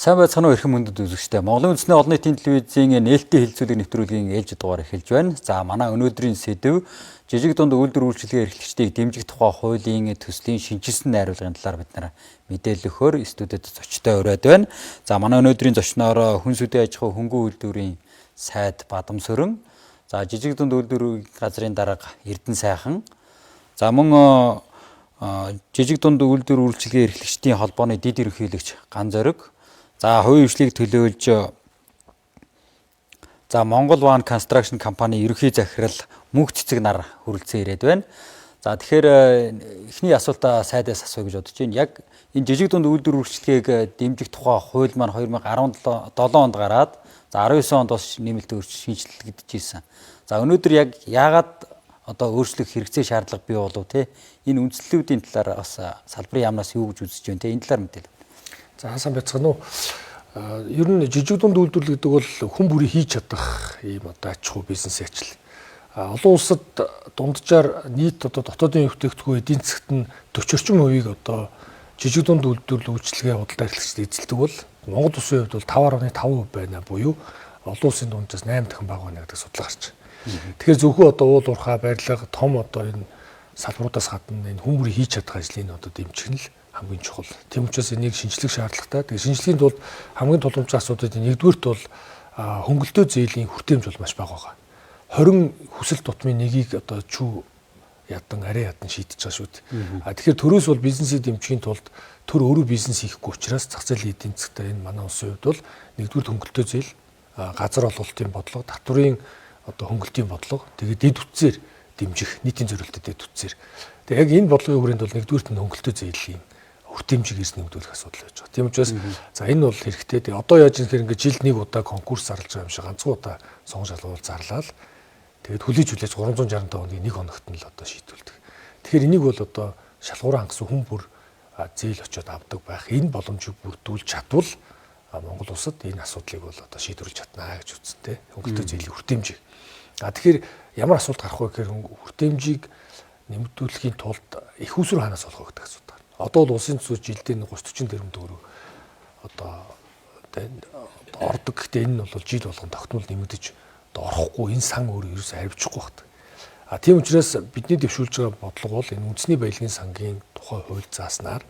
Сайн байцгаана уу, эрхэм мөндөд үзэгчдээ. Монголын үндэсний олон нийтийн телевизийн нээлттэй хэлэлцүүлэг нэвтрүүлгийн ээлж дугаар эхэлж байна. За, манай өнөөдрийн сэдэв жижиг дунд үйлдвэр үйлчилгээ эрхлэгчдийг дэмжих тухай хуулийн төслийн шинэчилсэн найруулгын талаар бид нар мэдээлэл өгөхөөр студид зочтой ураад байна. За, манай өнөөдрийн зочноор хүн сүдийн аж ахуй хөнгөн үйлдвэрийн сайд Бадамсөрөн, за, жижиг дунд үйлдвэр газрын дарга Эрдэнэ сайхан, за, мөн жижиг дунд үйлдвэр үйлчилгээ эрхлэгчдийн холбооны дэд ерөнхийлөгч Ган Зориг. За, хувийн хвшлийг төлөөлж, за, Монгол One Construction компани ерөнхий захирал Мөнх Цэцэг нар хүрэлцэн ирээд байна. За, тэгэхээр эхний асуултаа сайдаас асууя гэж бодож байна. Яг энэ жижиг дунд үйлдвэр үйлчилгээг дэмжих тухай хууль маань 2017 онд гараад, за, 19 онд бас нэмэлт өөрчлөлт шинэчлэгдэж ирсэн. За, өнөөдөр яг яагаад одоо өөрчлөх хэрэгцээ шаардлага бий болов, те, энэ үндслүүдийн талаар бас салбарын яамнаас юу гэж үзэж байна, те, энэ талаар мэдээлэл. За, сайн байцгаана уу. Ер нь жижиг дунд үйлдвэрлэл гэдэг бол хүн бүрий хийж чадах ийм одоо аж ахуй, бизнесийн ажил. Олон улсад дунджаар нийт одоо дотоодын бүтээгдэхүүн эдийн засагт нь 40 орчим хувийг одоо жижиг дунд үйлдвэрлэл үйлчилгээ худалдаа эрхлэгчид эзэлдэг бол Монгол улсын хувьд бол 5.5% байна буюу олон улсын дунджаас 8 дахин бага байна гэдэг судалгаа гарч байна. Тэгэхээр зөвхөн одоо уул уурхай, барилга, том одоо энэ салбаруудаас гадна энэ хүн бүрий хийж чадах ажлыг одоо дэмжих нь л хамгийн чухал. Тийм учраас энийг шинжлэх шаардлагатай. Тэгээ шинжлэхийн тулд хамгийн тулгамдтай асуудлын нэгдүгээрт бол хөнгөлтөө зээлийн хүртээмж бол маш бага байгаа. 20 хүсэл тутмын нэгийг одоо чүү ядан арай ядан шийдэж байгаа шүү дээ. А тэгэхээр төрөөс бол бизнесийг дэмжихийн тулд төр өөрөө бизнес хийхгүй учраас зах зээлийн эдийн засгт энэ манай улсын хувьд бол нэгдүгээр хөнгөлтөө зээл, газар олголтын бодлого, татврын одоо хөнгөлтийн бодлого, тэгээд дэд үтсээр дэмжих, нийтийн зориултад дэд үтсээр. Тэгээд яг энэ бодлогын хүрээнд бол нэгдүгээрт нь хөнгөлтөө зээлийн хүртээмжийг эрс нэмэгдүүлэх асуудал байж байгаа. Тийм учраас за, энэ бол хэрэгтэй. Тэгээ одоо яаж юм хэрэг ингээд жилд нэг удаа конкурс зарлж байгаа юм шиг ганцхан удаа сонгон шалгуул зарлаад, тэгээд хүлээж хүлээж 365 хоногийн нэг хоногт нь л одоо шийдвүлдэг. Тэгэхээр энийг бол одоо шалгуураа хангасан хүн бүр зээл очиод авдаг байх. Энэ боломжийг бүрдүүлж чадвал Монгол улсад энэ асуудлыг бол одоо шийдвэрлэж чаднаа гэж үзсэн, те. Хөнгөлтөө зээлийн хүртээмжийг. А тэгэхээр ямар асуулт гарах вэ гэхээр хүртээмжийг нэмэгдүүлэхийн тулд их усүр ханаас олох гэдэг асуудал. Одоо бол улсын төсөө жилдээ 30 40 тэрбум төгрөг одоо ордог. Гэхдээ энэ нь бол жил болгон тогтмол нэмэгдэж одоо орохгүй, энэ сан өөрөө ерөөсөө харивчихгүй байна. А тийм учраас бидний дэвшүүлж байгаа бодлого бол энэ үндэсний баялагын сангийн тухай хууль зааснаар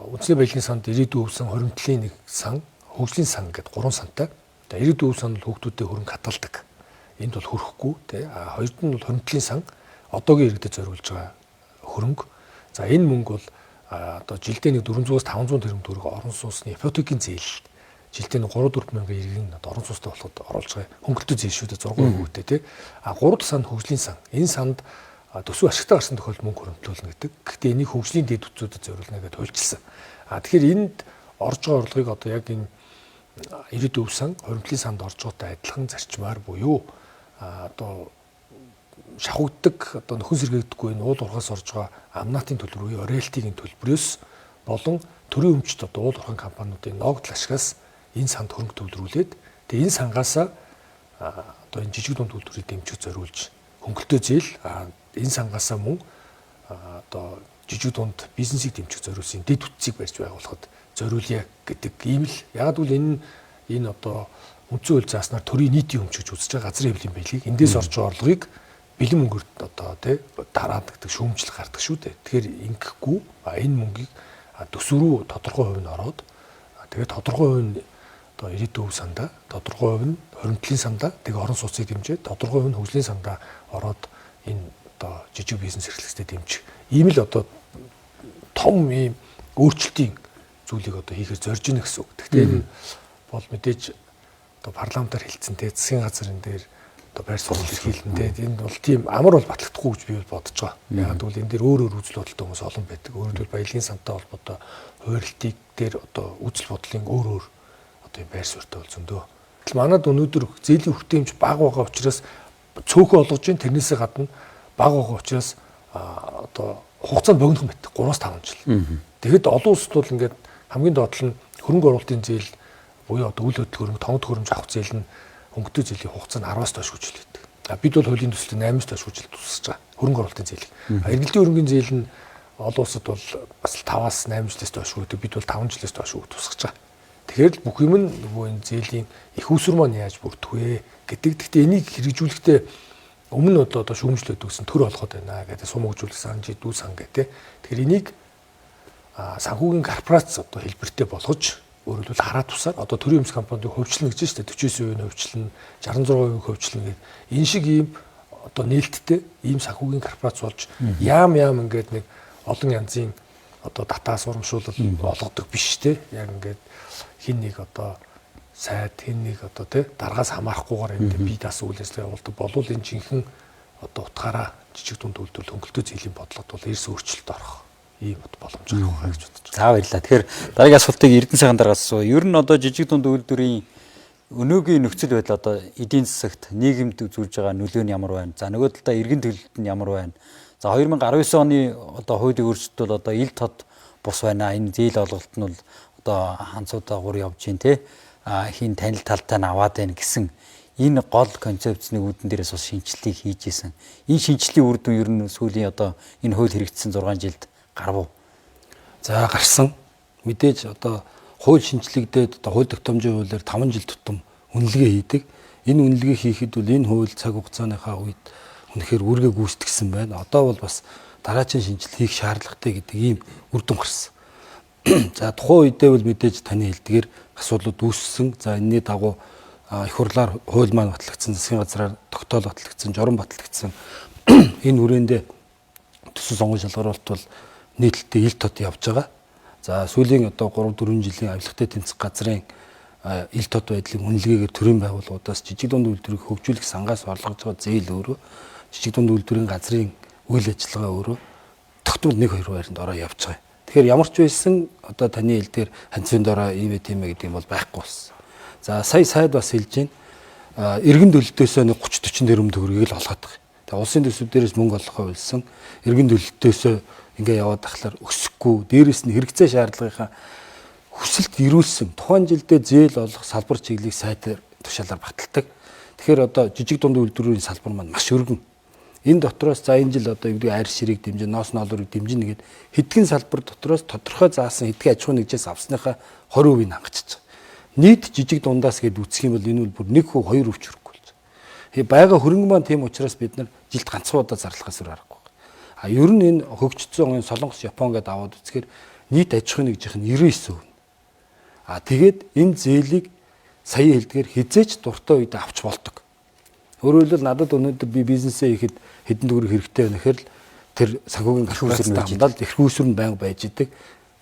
үндэсний баялагын санд ирээдүйн өв сан, хоримтлын нэг сан, хөгжлийн сан гэдэг гурван сантай. Тэгээ ирээдүйн өв сан бол хүүхдүүдэд хөрөнгө хадгалдаг. Энд бол хөрөхгүй, тий. А хоёрд нь бол хоримтлын сан, одоогийн иргэдэд зориулж байгаа хөрөнгө. За, энэ мөнгө бол одоо жилдээ нэг 400-аас 500 тэрбум төгрөг орон сууцны ипотекийн зээл, жилдээ нэг 3 4 мянган иргэн орон сууцтай болоход оруулж байгаа хөнгөлтөө зээл шүү дээ, 6 хүүтэй, тий. А 3 дахь санд хөгжлийн сан. Энэ санд төсөв ашигтай гарсан тохиолдолд мөнгө хөрөмтлүүлнэ гэдэг. Гэхдээ энийг хөгжлийн дэд бүтцүүдэд зориулна гэдээ хуульчилсан. А тэгэхээр энд орж байгаа орлогыг одоо яг энэ ирээдүйн өв сан, хоримтлын санд орж байгаатай адилхан зарчмаар буюу одоо шавхагддаг, одоо нөхөн сэргээгдэхгүй энэ уул уурхаас орж байгаа амнатын төлбөр буюу роялтигийн төлбөрөөс болон төрийн өмчт одоо уул уурхайн компаниудын ногдол ашигаас энэ санд хөрөнгө төвлөрүүлээд, тэгээ энэ сангаасаа одоо энэ жижиг дунд үйлдвэрийг дэмжих зориулж хөнгөлтөө зээл, энэ сангаасаа мөн одоо жижиг дунд бизнесийг дэмжих зориулсан дэд бүтцийг барьж байгуулахад зориулъя гэдэг ийм л. Яг гэвэл энэ одоо үндсэн хууль зааснаар төрийн нийтийн өмч гэж үзэж байгаа газрын хэвлэлийн биелийг эндээс орж байгаа орлогыг бэлэн мөнгөөр одоо, тий, дараад гэдэг шүүмжлэх гардаг шүү дээ. Тэгэхээр ингэхгүй, энэ мөнгийг төсөв рүү тодорхой хувь нь ороод, тэгээд тодорхой хувь нь одоо ирээдүйн өв сандаа, тодорхой хувь нь хоримтлын сандаа, тэгээд орон сууцыг дэмжиж, тодорхой хувь нь хөгжлийн сандаа ороод энэ одоо жижиг бизнес эрхлэгчдэд дэмжих. Ийм л одоо том ийм өөрчлөлтийн зүйлийг одоо хийхээр зорж ийнэ гэсэн үг. Гэхдээ энэ бол мэдээж одоо парламентаар хэлсэн, те, засгийн газар энэ дээр одоо байр суурь илэрхийлэн, те, энэ бол тийм амар бол батлагдахгүй гэж би бодож байгаа. Яг гэвэл энэ дээр өөр өөр үзэл бодолтой хүмүүс олон байдаг. Өөрөөр хэлбэл баялагын сантай холбоотой хувиралтыг дээр одоо үзэл бодлын өөр өөр одоо юм байр суурьтай бол зөндөө. Гэтэл манад өнөөдөр зээлийн хүртээмж бага байгаа учраас цөөхөн олгож чинь, тэрнээсээ гадна бага байгаа учраас одоо хугацаанд богинохон байдаг, 3-5 жил. Тэгэхэд олон улсад бол ингээд хамгийн доод нь хөрөнгө оруулалтын зээл буюу одоо үйл хөдлөх хөрөнгө, тонгод хөрөмж авах зээл нь хөнгөлтөө зээлийн хугацаа нь 10-аас доош жил байдаг. А бид бол хуулийн төсөлд 8-аас доош жил тусгаж байгаа хөрөнгө оруулалтын зээлийг. А эргэлтийн хөрөнгөний зээл нь олон улсад бол бас 5-аас 8 жилээс доош байдаг. Бид бол 5 жилээс доош тусгаж байгаа. Тэгэхээр л бүх юм нь нөгөө энэ зээлийн их усүр маань яаж бүрдэх вэ гэдэг. Гэхдээ энийг хэрэгжүүлэхдээ өмнө одоо шүүмжлээд өгсөн төр олгоод байна гэдэг сум хөгжүүлэх сан, жидүү сан гэдэг. Тэгэхээр энийг санхүүгийн корпорац одоо хэлбэртэй болгож, өөрөөр хэлбэл хараа тусаар одоо төрийн өмс компаниудыг хувьчлана гэж байна шүү дээ. 49% нь хувьчлана, 66% хувьчлана гэдэг. Энэ шиг ийм одоо нээлттэй ийм санхүүгийн корпорац болж яам ингээд нэг олон янзын одоо дата сурамшуулал олгодог биш те. Яг ингээд хин нэг одоо сайд, хин нэг одоо те даргаас хамаарахгүйгээр энэ бие даасан үйл ажиллагаа явуулдаг болвол энэ жинхэнэ одоо утгаараа жижиг дунд үйлдвэрлэл хөнгөлтөө зээлийн бодлогод бол эрс өөрчлөлт орох ийм боломж гарах гэж бодож байна. За баярлалаа. Тэгэхээр дараагийн асуултыг Эрдэнэ сайхан дараагаас асуу. Ер нь одоо жижиг дунд үйлдвэрийн өнөөгийн нөхцөл байдал одоо эдийн засагт нийгэмд үзүүлж байгаа нөлөө нь ямар байна? За нөгөө талдаа эргэн төлөлт нь ямар байна? За 2019 оны одоо хуулийн өөрчлөлт бол одоо ил тод бус байна. Энэ зээл олголт нь бол одоо ханцуудаа гур явж гин те. Хин танил талтай нь аваад байна гэсэн энэ гол концепцны үүдэн дээрээс бас шинжилгээг хийж исэн. Энэ шинжилгээний үр дүн ер нь сүүлийн одоо энэ хууль хэрэгжсэн 6 жилд гарав уу? За гарсан. Мэдээж одоо хууль шинжлэгдээд одоо хууль тогтоомжийн хуулиар 5 жил тутам үнэлгээ хийдэг. Энэ үнэлгээ хийхэд бол энэ хууль цаг хугацааныхаа үед үнэхээр үүргээ гүйцэтгсэн байна. Одоо бол бас дараагийн шинжилгээ хийх шаардлагатай гэдэг ийм үр дүн гарсан. За тухайн үедээ бол мэдээж таны хэлдгээр асуудлууд үүссэн. За энэний дагуу их хурлаар хууль маань батлагдсан, засгийн газраар тогтоол батлагдсан, журам батлагдсан. Энэ хүрээндээ төсөв сонгон шалгаруулалт бол нийтлэлтэй ил тод явж байгаа. За сүүлийн одоо 3-4 жилийн авилгатай тэмцэх газрын ил тод байдлын үнэлгээгээр төрийн байгууллагуудаас жижиг дунд үйлдвэрийг хөгжүүлэх сангаас орлогож байгаа зээл өөрөө, жижиг дунд үйлдвэрийн газрын үйл ажиллагаа өөрөө тогтмол 1-2 байранд ороо явж байгаа. Тэгэхээр ямар ч байсан одоо таны хэл дээр ханцын дороо ийм ээ тийм ээ гэдэг юм бол байхгүй болсон. За сая сайд бас хэлж байна. Эргэн төлөлтөөсөө нэг 30-40 тэрбум төгрөгийг л олгоод байгаа. Тэгээ улсын төсөв дээрээс мөнгө олгохоо болсон. Эргэн төлөлтөөсөө ингээ яваад ахлаар өсөхгүй. Дээрээс нь хэрэгцээ шаардлагынхаа хүсэлт ирүүлсэн. Тухайн жилдээ зээл олох салбар чиглэлийг сайтар тушаалаар баталдаг. Тэгэхээр одоо жижиг дунд үйлдвэрийн салбар маань маш өргөн. Энэ дотроос за энэ жил одоо юу гэдэг арь ширийг дэмжин, ноос ноолуурыг дэмжинэ гэд хэдхэн салбар дотроос тодорхой заасан хэдхэн аж ахуйн нэгжээс авсныхаа 20%-ийг хангачиж байгаа. Нийт жижиг дундаас гэд үзэх юм бол энэ бол бүр 1%, 2% ч хүрэхгүй болж байгаа. Байгаа хөрөнгө маань тийм учраас бид нар жилд ганцхан удаа зарлахаас өөр аргагүй. А ер нь энэ хөгжсөн энэ Солонгос, Япон гэдээ аваад үзэхээр нийт аж ахуйн нэгжийнх нь 99%. А тэгээд энэ зээлийг сая хэлдгээр хизээч дуртай үед авч болдог. Өөрөөр хэлбэл надад өнөөдөр би бизнесээ хийхэд хэдэн төгрөг хэрэгтэй байна гэхээр л тэр санхүүгийн корпорацтай хамдаад эрх үүсвэр нь байнга байж идэг,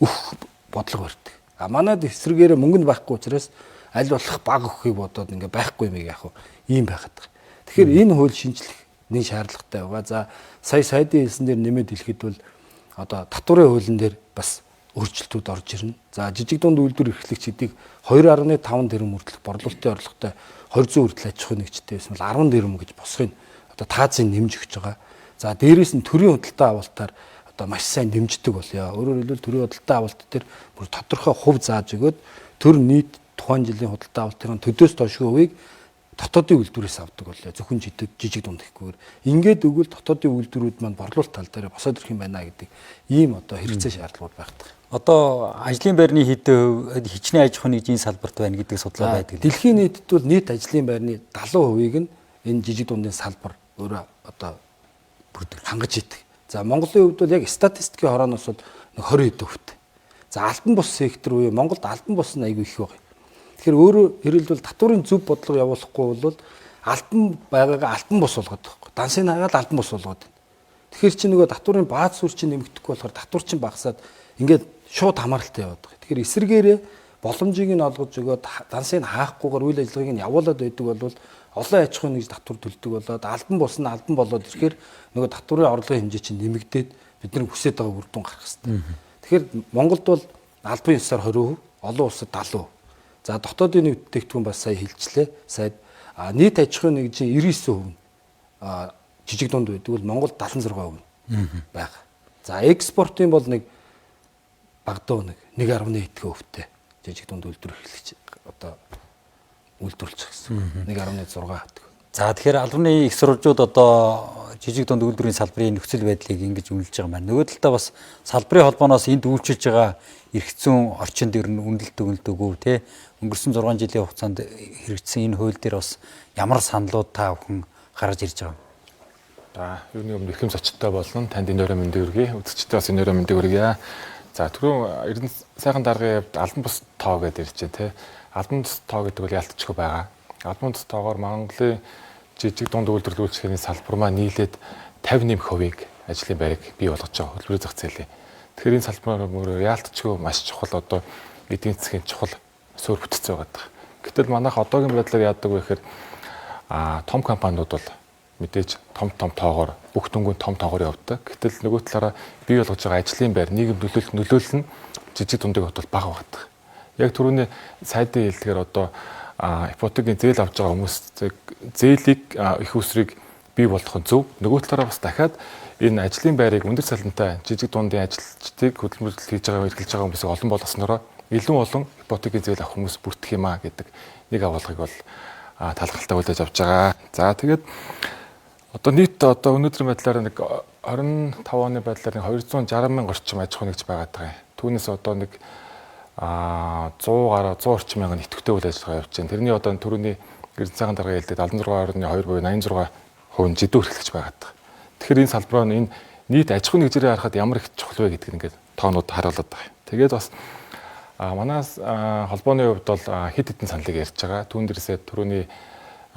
өөх бодлого барьдаг. А манад эсрэгээрээ мөнгө нь байхгүй учраас аль болох бага өгөхийг бодоод ингээ байхгүй юм яах вэ? Ийм байхад байгаа. Тэгэхээр энэ хууль шинжлэх нэг шаардлагатай байгаа. За сая сайдын хэлсэн дээр нэмээд хэлэхэд бол одоо татварын хуулийн дээр бас өөрчлөлтүүд орж ирнэ. За жижиг дунд үйлдвэр эрхлэгч гэдгийг 2.5 тэрбум хүртэлх борлуулалтын орлоготой 200 хүртэл аж ахуйн нэгжтэй байсан бол 10 тэрбум гэж босхийг одоо таазын нэмж өгч байгаа. За дээрээс нь төрийн худалдаа авалтаар одоо маш сайн дэмждэг болёо. Өөрөөр хэлбэл төрийн худалдаа авалт дээр бүр тодорхой хувь зааж өгөөд төр нийт тухайн жилийн худалдаа авалтын төдөөс доошгүй хувийг дотоодын үйлдвэрээс авдаг болёо. Зөвхөн жижиг дунд гэхгүйгээр. Ингээд өгвөл дотоодын үйлдвэрүүд маань борлуулалт тал дээр босоод ирэх юм байна гэдэг ийм одоо хэрэгцээ шаардлагууд байдаг. Одоо ажлын байрны хэдэн хувь хичнээн аж ахуйн нэгжийн салбарт байна гэдэг судалгаа байдаг. Дэлхийн нийтэд бол нийт ажлын байрны 70%-ийг нь энэ жижиг дундын салбар өөрөө одоо бүрдэл хангаж идэг. За Монголын хувьд бол яг статистикийн хорооноос бол нэг 20 хэдэн хувьтай. За албан бус сектор буюу Монголд албан бус нь айгүй их байгаа. Тэгэхээр өөрөөр хэлбэл татварын зөв бодлого явуулахгүй бол албан байгаагаа албан бус болгоод байгаа байхгүй. Дансыг хагаад албан бус болгоод байна. Тэгэхээр чи нөгөө татварын бааз сүр чинь нэмэгдэхгүй болохоор татвар чинь багасаад ингээд шууд хамааралтай яваад байгаа. Тэгэхээр эсрэгээрээ боломжийг нь олгож өгөөд дансыг хаахгүйгээр үйл ажиллагааг нь явуулаад байдаг бол олон аж ахуйн нэгж татвар төлдөг болоод албан бус нь албан болоод ирэхээр нөгөө татварын орлогын хэмжээ чинь нэмэгдээд бидний хүсэж байгаа үр дүн гарах хэрэгтэй. Тэгэхээр Монголд бол албан ёсоор 20%, олон улсад 70%. За дотоодын бүтээгдэхүүн бас сая хэлжлээ. Сайд нийт аж ахуйн нэгжийн 99% нь жижиг дунд байдаг бол Монголд 76% байгаа. За экспортын бол нэг багадуу нэг 1.1 хувьтай жижиг дунд үйлдвэр эрхлэгч одоо үйлдвэрлэж гэсэн. 1.6 гэдэг. За тэгэхээр албаны их сурвалжууд одоо жижиг дунд үйлдвэрийн салбарын нөхцөл байдлыг ингэж үнэлж байгаа юм байна. Нөгөө талдаа бас салбарын холбооноос энд үйлчилж байгаа эрх зүйн орчинд ер нь үнэлэлт өгнөлт өгөв те. Өнгөрсөн 6 жилийн хугацаанд хэрэгжсэн энэ хууль дээр бас ямар саналууд та бүхэн гаргаж ирж байгаа юм? За, юуны өмнө эрхэм зочдтой болно. Танд энэ өрөө мэндийг хүргэе. Үзэгчдээ бас энэ өрөө мэндийг хүргье. За, түрүүн Эрдэнэ сайхан даргын хувьд албан бус тоо гэдээ ярьж байна те. Албан бус тоо гэдэг бол ялтчгүй байгаа. Албан бус тоогоор Монголын жижиг дунд үйлдвэрлэл үйлчилгээний салбар маань нийлээд 50% ажлын байрыг бий болгож байгаа хөтөлбөрийн зах зээлийн. Тэгэхээр энэ салбар мөр яалтчгүй маш чухал одоо эдийн засгийн чухал суурь бүтц байгаа. Гэтэл манайх одоогийн байдлаар яадаг вэ гэхээр том компаниуд бол мэдээж том том тоогоор бүх дүнгийн том тоогоор явдаг. Гэтэл нөгөө талаараа бий болгож байгаа ажлын байр нийгэм нөлөөлөл нь жижиг дундыг бодвол бага байдаг. Яг түрүүний сайдын хэлдгээр одоо ипотекийн зээл авч байгаа хүмүүс зээлийг их усрыг бий болгох нь зөв. Нөгөө талаараа бас дахиад энэ ажлын байрыг өндөр цалинтай жижиг дундын ажилчдыг хөдөлмөрлөл хийж байгаа эрхэлж байгаа хүмүүсийг олон болгосноороо илүү олон ипотекийн зээл авах хүмүүс бүрдэх юм а гэдэг нэг агуулгыг бол талархалтай хүлээж авч байгаа. За тэгээд одоо нийт одоо өнөөдрийн байдлаар нэг 25 оны байдлаар нэг 260 мянган орчим аж ахуй нэгж байгаа даа. Түүнээс одоо нэг 100 гаруй 100 орчим мянган идэвхтэй үйл ажиллагаа явуулж байна. Тэрний одоо түрүүний Эрдэнэ цагаан даргын хэлдэг 76.2 буюу 86% нь жидүү эрхлэгч байгаа даа. Тэгэхээр энэ салбараа энэ нийт аж ахуйн нэгжээрээ харахад ямар их чухал вэ гэдг нь ингээд тоонууд харуулдаг байгаа. Тэгээд бас манай холбооны хувьд бол хэд хэдэн саналыг ярьж байгаа. Түүн дээрсээ түрүүний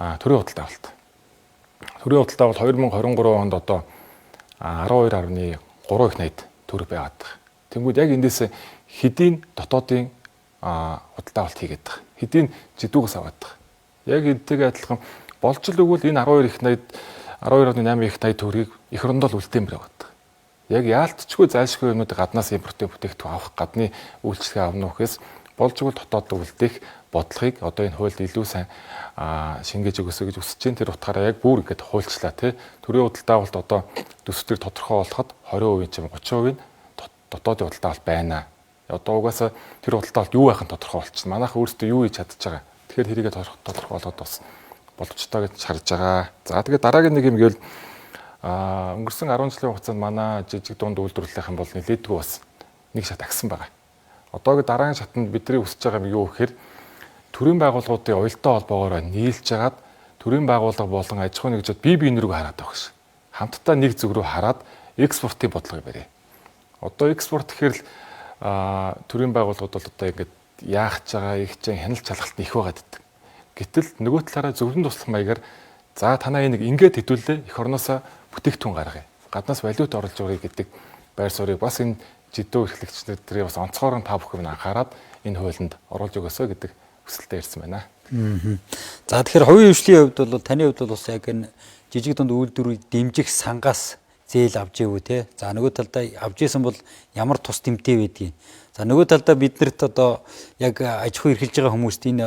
төрийн худалдаа авалт. Төрийн худалдаа авалт 2023 онд одоо 12.3 их 80 төгрөг байгаад байгаа. Тэнгүүд яг эндээс хэдийн дотоодын худалдаа авалт хийгээд байгаа. Хэдийн жидүүгээс аваад байгаа. Яг энэтэйгээ адилхан болж л өгвөл энэ 12 их 80 12.8 их 80 төгрөгийг эх орондоо л үлдээмэр яваад. Яг яалтчгүй зайлшгүй юмнуудыг гаднаас импортын бүтээгдэхүүн авах, гадны үйлчилгээ авах гэхээс болж игэл дотоод үлдээх бодлогыг одоо энэ хуульд илүү сайн шингээж өгөөсэй гэж хүсэж байна. Тэр утгаараа яг бүр ингээд хуульчлаа тий. Төрийн худалдаа авалт одоо төсвийг тодорхой болгоход 20% ч юм 30% нь дотоодын худалдаа авалт байна. Одоо угаасаа тэр худалдаа авалт юу байх нь тодорхой болчихно. Манайх өөрсдөө юу хийж чадж байгаа. Тэгэхээр тэрийгэ тодорхой болгоход бас боломжтой гэж харж байгаа. За тэгээд дараагийн нэг юм гэвэл өнгөрсөн 10 жилийн хугацаанд манай жижиг дунд үйлдвэрлэлийнхэн бол нэлээдгүй бас нэг шат агсан байгаа. Одоогийн дараагийн шатанд бидний хүсэж байгаа юм юу гэхээр төрийн байгууллагуудын уялдаа холбоогоор нийлж хагаад төрийн байгууллага болон аж ахуйн нэгжүүд бие биен рүү хараад байх ш. Хамтдаа нэг зүг рүү хараад экспортын бодлогыг барья. Одоо экспорт гэхээр л төрийн байгууллагууд бол одоо ингээд яах ч байгаа, их ч хяналт чалгалт нь их байгаад байдаг. Гэтэл нөгөө талаараа зөвлөн туслах маягаар за танаа энийг ингээд хэдүүлээ эх орноосоо бүтээгдэхүүн гаргая. Гаднаас валют оруулж өгье гэдэг байр суурийг бас энэ жидүү эрхлэгчдэр тэрийг бас онцгойрон та бүхэн анхаарад энэ хуулинд оруулж өгөөсэй гэдэг хүсэлтэд ирсэн байна. За тэгэхээр хувийн хвшлийн хувьд бол таны хувьд бол бас яг энэ жижиг дунд үйлдвэрийг дэмжих сангаас зээл авч ивүү те. За нөгөө талдаа авч исэн бол ямар тус дэмтэй байдгийг. За нөгөө талдаа биднэрт одоо яг аж ахуй эрхэлж байгаа хүмүүст энэ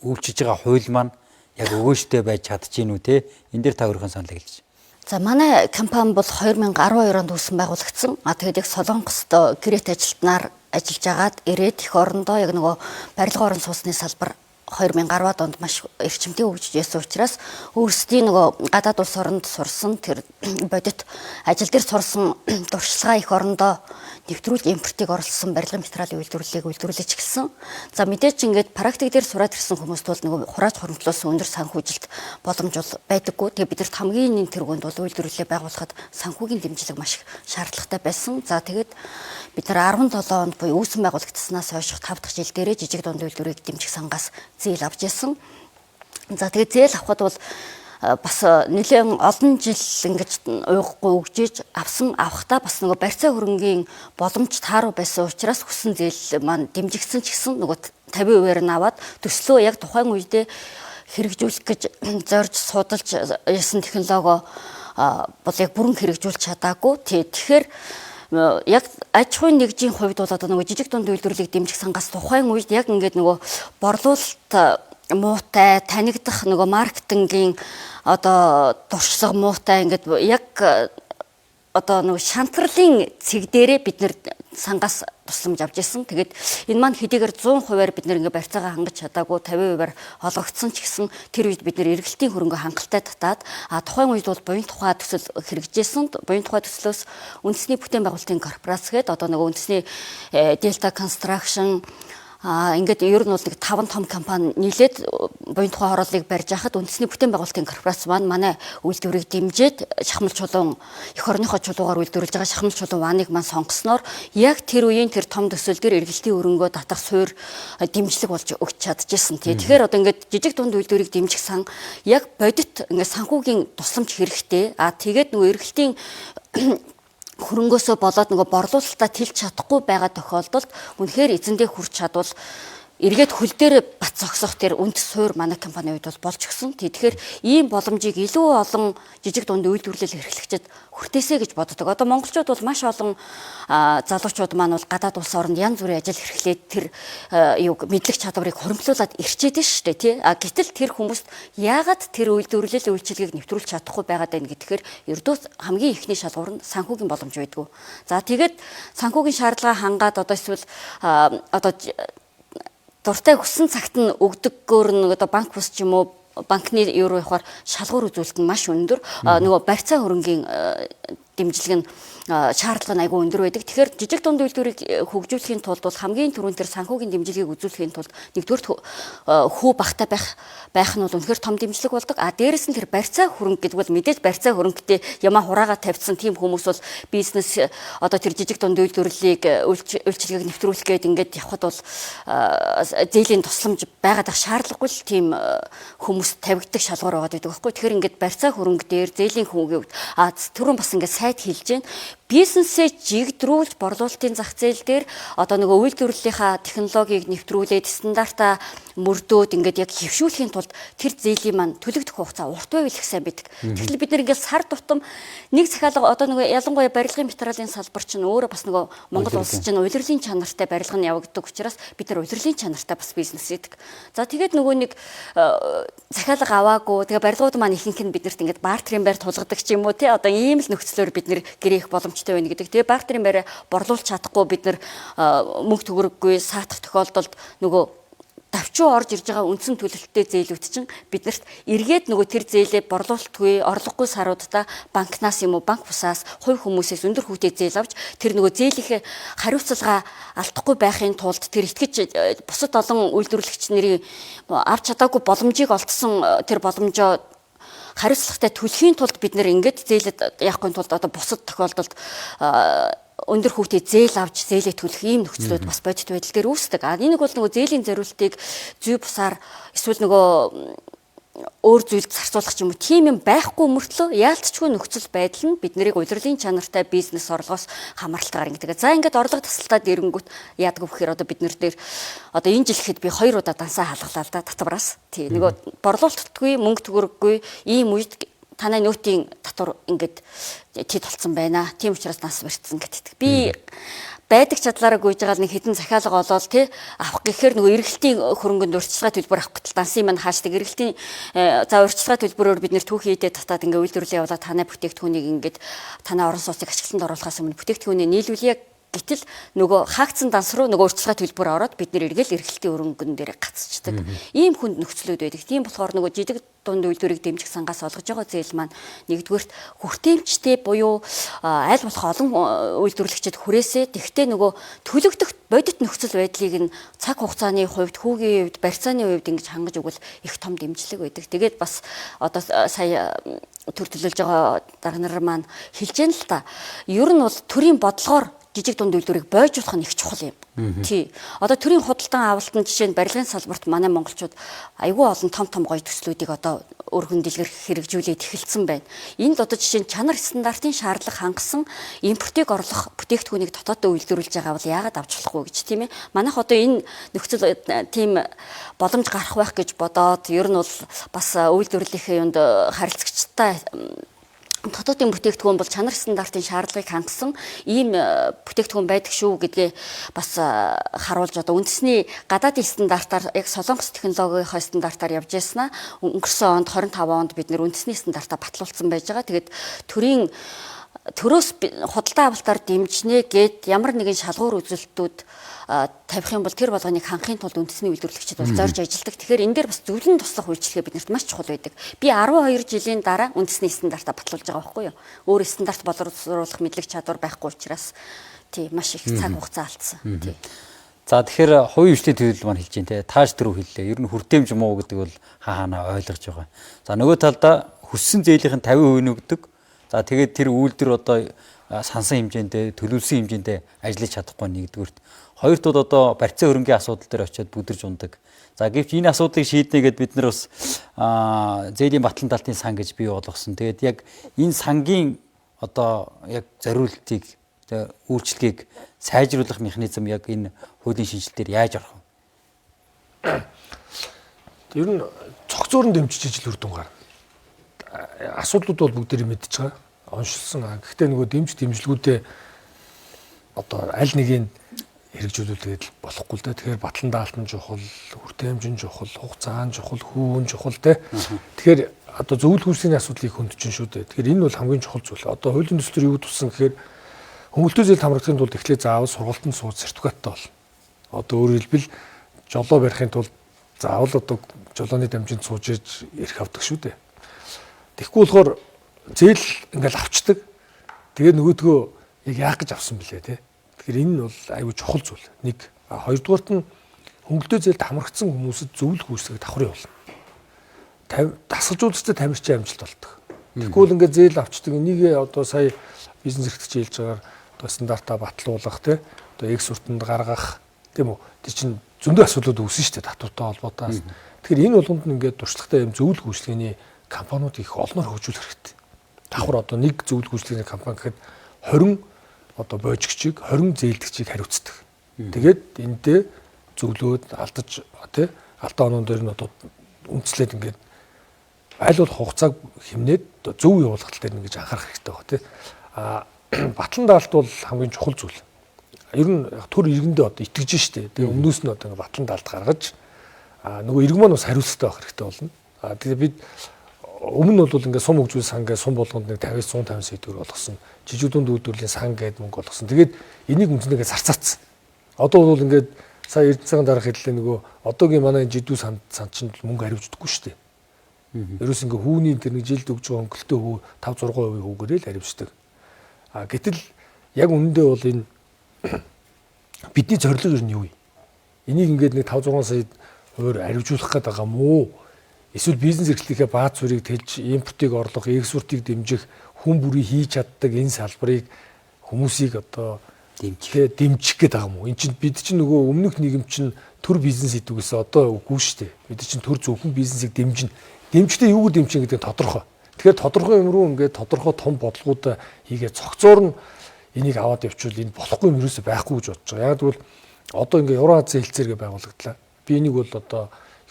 үйлчилж байгаа хууль маань яг өгөөжтэй байж чадчихэв үү те. Энэ дээр та өөрийнхөө саналыг хэлж. За манай компани бол 2012 онд үүсэн байгуулагдсан. Тэгээд яг Солонгост гэрээт ажилтнаар ажиллаж агаад ирээд эх орондоо яг нөгөө барилга орон сууцны салбар 2010 онд маш эрчимтэй хөгжиж байсан учраас өөрсдийн нөгөө гадаад улс оронд сурсан тэр бодит ажил дээр сурсан туршлагаа эх орондоо нэвтрүүлж импортыг оруулсан барилгын материалын үйлдвэрлэлийг үйлдвэрлэж эхэлсэн. За мэдээж ингээд практик дээр сураад ирсэн хүмүүст бол нөгөө хурааж хуримтлуулсан өндөр санхүүжилт боломж бол байдаггүй. Тэгээ бидэрт хамгийн энийн тэргуунд бол үйлдвэрлэлээ байгуулахад санхүүгийн дэмжлэг маш их шаардлагатай байсан. За тэгээд бид нар 17 онд буюу үүсэн байгуулагдсанаас хойш 5 дахь жил дээрээ жижиг дунд үйлдвэрийг дэмжих сангаас зээл авч ирсэн. За тэгээд зээл авахд бол бас нэлээд олон жил ингэж уйгахгүй өгжиж авсан авахтаа бас нөгөө барьцаа хөрөнгийн боломж тааруу байсан учраас хүссэн зээл маань дэмжигдсэн ч гэсэн нөгөө 50%-аар нь аваад төслөө яг тухайн үедээ хэрэгжүүлэх гэж зорж судалж ясан технологи бол яг бүрэн хэрэгжүүлж чадаагүй. Тэгэхээр яг аж ахуйн нэгжийн хувьд бол одоо нөгөө жижиг дунд үйлдвэрлэлийг дэмжих сангаас тухайн үед яг ингээд нөгөө борлуулалт муутай танигдах нөгөө маркетингийн одоо туршлага муутай ингээд яг одоо нөгөө шантралын цэг дээрээ бид нэр сангаас тусламж авч ирсэн. Тэгээд энэ маань хэдийгээр 100%-аар бид нэр ингээ барьцаагаа хангаж чадаагүй 50%-аар олгогдсон ч гэсэн тэр үед бид нэр эргэлтийн хөрөнгө хангалттай татаад тухайн үед бол буян тухай төсөл хэрэгжижсэн. Буян тухай төслөөс үндэсний бүтээн байгуулалтын корпорац гээд одоо нөгөө үндэсний Delta Construction ингээд ер нь бол нэг 5 том компани нийлээд буян тухай хорооллыг барьж байхад үндэсний бүтээн байгуулалтын корпорац маань манай үйлдвэрийг дэмжиж шахмал чулуун эх орныхоо чулуугаар үйлдвэрлэж байгаа шахмал чулуун ваныг маань сонгосноор яг тэр үеийн тэр том төсөл дээр эргэлтийн өрөнгөө татах суур дэмжлэг болж өгч чадчихсан. Тэгэхээр одоо ингээд жижиг дунд үйлдвэрийг дэмжих сан яг бодит ингээд санхүүгийн тусламж хэрэгтэй. Тэгээд нөгөө эргэлтийн хөрөнгөөсөө болоод нөгөө борлуулалтаа тэлж чадахгүй байгаа тохиолдолд үнэхээр эзэндээ хүрч чадвал эргээд хөл дээр бат зогсох тэр үндэс суур манай компани үед бол болж өгсөн. Тэгэхээр ийм боломжийг илүү олон жижиг дунд үйлдвэрлэл эрхлэгчид хүртээсэй гэж боддог. Одоо монголчууд бол маш олон залуучууд маань бол гадаад улс оронд янз бүрийн ажил эрхлээд тэр юуг мэдлэг чадварыг хуримтлуулад ирчээд шүү дээ, тий. Гэтэл тэр хүмүүст яагаад тэр үйлдвэрлэл үйлчилгээг нэвтрүүлж чадахгүй байгаад байна гэхээр ердөө хамгийн эхний шалгуур нь санхүүгийн боломж байдгүй. За тэгээд санхүүгийн шаардлага хангаад одоо эсвэл одоо дуртай хүссэн цагт нь өгдөггөөр нь одоо банк бус ч юм уу банкны юу руу явахаар шалгуур үзүүлэлт нь маш өндөр. Нөгөө барьцаа хөрөнгийн дэмжлэг нь шаардлага нь айгүй өндөр байдаг. Тэгэхээр жижиг дунд үйлдвэрийг хөгжүүлэхийн тулд бол хамгийн түрүүнд тэр санхүүгийн дэмжлэгийг үзүүлэхийн тулд нэгдүгээрт хүү багтай байх нь бол үнэхээр том дэмжлэг болдог. Дээрэс нь тэр барьцаа хөрөнгө гэдэг бол мэдээж барьцаа хөрөнгөтэй ямаа хураагаа тавьсан тийм хүмүүс бол бизнес одоо тэр жижиг дунд үйлдвэрлэлийг үйлчилгээг нэвтрүүлэх гээд ингээд явхад бол зээлийн тусламж байгаад ах шаардлагагүй л тийм хүмүүс тавигддаг шалгуур байгаад байдаг байхгүй. Тэгэхээр ингээд барьцаа хөрөнгө дээр зээлийн хүүгийн хувьд түрүүн бас ингээд сайд хэлж байна. Бизнесээ жигдрүүлж борлуулалтын зах зээл дээр одоо нөгөө үйлдвэрлэлийнхаа технологиг нэвтрүүлээд стандартаа мөрдөөд ингээд яг хэвшүүлэхийн тулд тэр зээлийн маань төлөгдөх хугацаа урт байвал их сайн байдаг. Тэгэхээр бид нэр ингээд сар тутам нэг захиалга одоо нөгөө ялангуяа барилгын материалын салбар чинь өөрөө бас нөгөө Монгол улс чинь улирлын чанартай барилга нь явагддаг учраас бид нар улирлын чанартай бас бизнес хийдэг. За тэгээд нөгөө нэг захиалга аваагүй тэгээ барилгууд маань ихэнх нь биднэрт ингээд бартерын байр тулгадаг ч юм уу тий одоо ийм л нөхцлөөр бид нэр гэрээх боломжтой байна гэдэг. Тэгээ бартерын байраа борлуулж чадахгүй бид нар мөнгө төгрөггүй саатах тохиолдолд нөгөө давчуу орж ирж байгаа үндсэн төлөлттэй зээлүүд чинь биднэрт эргээд нөгөө тэр зээлээ борлуулалтгүй, орлогогүй саруудаа банкнаас юм уу, банк бусаас, хувь хүмүүсээс өндөр хүүтэй зээл авч тэр нөгөө зээлийнхээ хариуцлага алдахгүй байхын тулд тэр итгэж бусад олон үйлдвэрлэгч нарын авч чадаагүй боломжийг олдсон тэр боломжоо хариуцлагатай төлөхийн тулд бид нэр ингээд зээлэд яахгүй тулд одоо бусад тохиолдолд өндөр хүүтэй зээл авч зээлээ төлөх ийм нөхцлүүд бас бодит байдал дээр үүсдэг. Энийг бол нөгөө зээлийн зориултыг зүй бусаар эсвэл нөгөө өөр зүйлд зарцуулах ч юм уу тийм юм байхгүй мөртлөө яалтчгүй нөхцөл байдал нь бид нарыг улирлын чанартай бизнес орлогоос хамааралтайгаар ингэдэг. За ингээд орлого тасалтаа дэрэнгүүт яадаг вэ гэхээр одоо бид нар дээр одоо энэ жил ихэд би 2 удаа дансаа халгалаа л да татвараас. Тий нөгөө борлуулалтгүй мөнгө төгрөггүй ийм үед танай нөөтийн татвар ингээд тэд болцсон байна. Тийм учраас нас барьцсан гэдэг. Би байдаг чадлаараа гүйж байгаа нэг хэдэн захиалга олоод тий авах гэхээр нөгөө эргэлтийн хөрөнгөнд урьдчилгаа төлбөр авах гэтэл дансын маань хаашдаг эргэлтийн за урьдчилгаа төлбөрөөр бид нэр түүхий идэ татаад ингээ үйлдвэрлэлээ явуулаад танай бүтээгдэхүүнийг ингээд танай орон сууцыг ашиглалтанд оруулахаас өмнө бүтээгдэхүүнээ нийлүүлье. Гэтэл нөгөө хаагдсан данс руу нөгөө урьдчилгаа төлбөр ороод бид нэр эргэл эргэлтийн өрөнгөн дээр гацчдаг. Ийм хүнд нөхцлүүд байдаг. Тийм болохоор нөгөө жижиг дунд үйлдвэрийг дэмжих сангаас олгож байгаа зээл маань нэгдүгээрт хүртээмжтэй буюу аль болох олон үйлдвэрлэгчид хүрээсээ тэгтээ нөгөө төлөгдөх бодит нөхцөл байдлыг нь цаг хугацааны хувьд, хүүгийн хувьд, барьцааны хувьд ингэж хангаж өгвөл их том дэмжлэг байдаг. Тэгээд бас одоо сая төр төлөөлж байгаа дарга нар маань хэлж яана л та. Ер нь бол төрийн бодлогоор жижиг дунд үйлдвэрийг бойжуулах нь их чухал юм. Тий. Одоо төрийн худалдан авалтын жишээ нь барилгын салбарт манай монголчууд айгүй олон том том гоё төслүүдийг одоо өргөн дэлгэр хэрэгжүүлээд эхэлсэн байна. Энд одоо жишээ нь чанар стандартын шаардлага хангасан импортыг орлох бүтээгдэхүүнийг дотооддоо үйлдвэрлэж байгаа бол яагаад авч болохгүй гэж тийм ээ. Манайх одоо энэ нөхцөл тийм боломж гарах байх гэж бодоод ер нь бол бас үйлдвэрлэлийн юунд харилцагчтай дотоодын бүтээгдэхүүн бол чанар стандартын шаардлагыг хангасан ийм бүтээгдэхүүн байдаг шүү гэдгээ бас харуулж одоо үндэсний гадаадын стандартаар яг Солонгос технологийнхоо стандартаар явж яснаа өнгөрсөн онд 25 онд бид нэр үндэсний стандартаа батлуулсан байж байгаа. Тэгээд төрийн Төрөөс худалдаа авалтаар дэмжинэ гэд ямар нэгэн шалгуур үзүүлэлтүүд тавих юм бол тэр болгоныг хангахын тулд үндэсний үйлдвэрлэгчид бол зорж ажилладаг. Тэгэхээр энэ дээр бас зөвлөн туслах үйлчилгээ биднэрт маш чухал байдаг. Би 12 жилийн дараа үндэсний стандартаа батлуулж байгаа байхгүй юу? Өөр стандарт боловсруулах мэдлэг чадвар байхгүй учраас тий маш их цаг хугацаа алдсан. Тий. За, тэгэхээр хувийн хвшлийн төлөөлөл маань хэлж байна те. Тааш дөрөв хэллээ. Ер нь хүртээмж муу гэдэг бол хаа хаанаа ойлгож байгаа. За, нөгөө талдаа хүссэн зээлийнх нь 50% нь өгдөг. За, тэгээд тэр үйлдвэр одоо сансан хэмжээндээ, төлөвлөсөн хэмжээндээ ажиллаж чадахгүй нэгдүгüрт. Хоёрт бол одоо барьцаа хөрөнгийн асуудал дээр очиод бүдэрж ундаг. За, гэвч энэ асуудлыг шийднэ гэд бид нар бас зээлийн батлан талтын сан гэж бий болгосон. Тэгээд яг энэ сангийн одоо яг зориултыг, үйлчлэгийг сайжруулах механизм яг энэ хуулийн шинжилэлтээр яаж орох вэ? Ер нь цогцоор нь дэмжиж ижил үр дүн гарна. Асуудлууд бол бүгдээрээ мэдж байгаа. Оншилсан. Гэхдээ нөгөө дэмжлэгүүдээ одоо аль нэгийг хэрэгжүүлүүлээд болохгүй л дээ. Тэгэхээр батлан даалт нь чухал, хүртээмж нь чухал, хугацаа нь чухал, хүүн чухал те. Тэгэхээр одоо зөвлөх үйлсийн асуудлыг хөндөж шүү дээ. Тэгэхээр энэ бол хамгийн чухал зүйл. Одоо хуулийн төсөл юу туссан гэхээр хөнгөлтөө зээл хамрагдахын тулд эхлээд заавал сургалтанд сууж сертификаттай болно. Одоо өөрөөр хэлбэл жолоо барихын тулд заавал одоо жолооны дамжинд сууж иж эрх авдаг шүү дээ. Тэгэхгүй болохоор зээл ингээл авчдаг. Тэгээ нөгөөдгөө яг яах гэж авсан бэлээ те. Тэгэхээр энэ нь бол аюул чухал зүйл. Нэг. Хоёрдугаарт нь хөнгөлтөө зээлд хамрагдсан хүмүүсэд зөвлөх үйлчлэгийг давхар явуулна. Дасгалжуулагчтай тамирчин амжилт болдог. Тэгэхгүй бол ингээд зээл авчдаг. Энийг одоо сая бизнес эрхлэгч хэлж байгаагаар одоо стандартаа батлуулах те, одоо экспортод гаргах тийм үү. Тэр чинь зөндөө асуудлууд үүснэ шүү дээ татвартай холбоотой. Тэгэхээр энэ болгонд нь ингээд туршлагатай юм зөвлөх үйлчлэгээний компаниуд их олноор хөгжүүлэх хэрэгтэй. Давхар одоо нэг зөвлөх үйлчлэгээний компани гэхэд 20 одоо боожигчийг, 20 зээлдэгчийг хариуцдаг. Тэгээд эндээ зөвлөөд алдаж тий алдаа онон дээр нь одоо үндэслээд ингээд аль болох хугацааг хэмнээд зөв явуулах тал дээр ингэж анхаарах хэрэгтэй байгаа тий. А батлан даалт бол хамгийн чухал зүйл. Ер нь төр иргэндээ одоо итгэж штэ. Тэгээ өмнөөс нь одоо ингээд батлан даалт гаргаж нөгөө иргэн маань бас хариуцлагатай байх хэрэгтэй болно. А тэгээ бид өмнө нь бол ингээд сум хөгжүүл сан гэж сум болгонд нэг 50-аас 150 сая төгрөг болгосон. Жижиг дунд үйлдвэрлэлийн сан гээд мөнгө болгосон. Тэгээд энийг үндсэндээ зарцаацсан. Одоо бол ингээд сая Эрдэнэ цагаан дарга хэллээ нөгөө одоогийн манай жидүү сан чинь мөнгө хариуцдаггүй шүү дээ. Ерөөс ингээ хүүний тэр нэг жилд өгж байгаа хөнгөлтөө хүү 5 6% хүүгээрээ л хариуцдаг. А гэтэл яг үнэндээ бол энэ бидний зорилго ер нь юу юм? Энийг ингээд нэг 5 6 сая өөр хариуцуулах гээд байгаа мó? Эсвэл бизнес эрхлэлийнхээ бааз суурийг тэлж, импортыг орлох, экспортыг дэмжих, хүн бүрий хийж чаддаг энэ салбарыг хүмүүсийг одоо дэмжих гээд байгаа юм уу? Энд чинь бид чинь нөгөө өмнөх нийгэм чинь төр бизнес хийдэг гэсэн одоо үгүй шүү дээ. Бид чинь төр зөвхөн бизнесийг дэмжинэ. Дэмждээ юугаар дэмжих гэдэг нь тодорхой. Тэгэхээр тодорхой юм руу ингээд тодорхой том бодлогууд хийгээ цогцоор нь энийг аваад явуул энэ болохгүй юм ерөөсөй байхгүй гэж бодож байгаа. Яг тэгвэл одоо ингээд Евразийн хэлцээргээ байгуулагдлаа. Би энийг бол одоо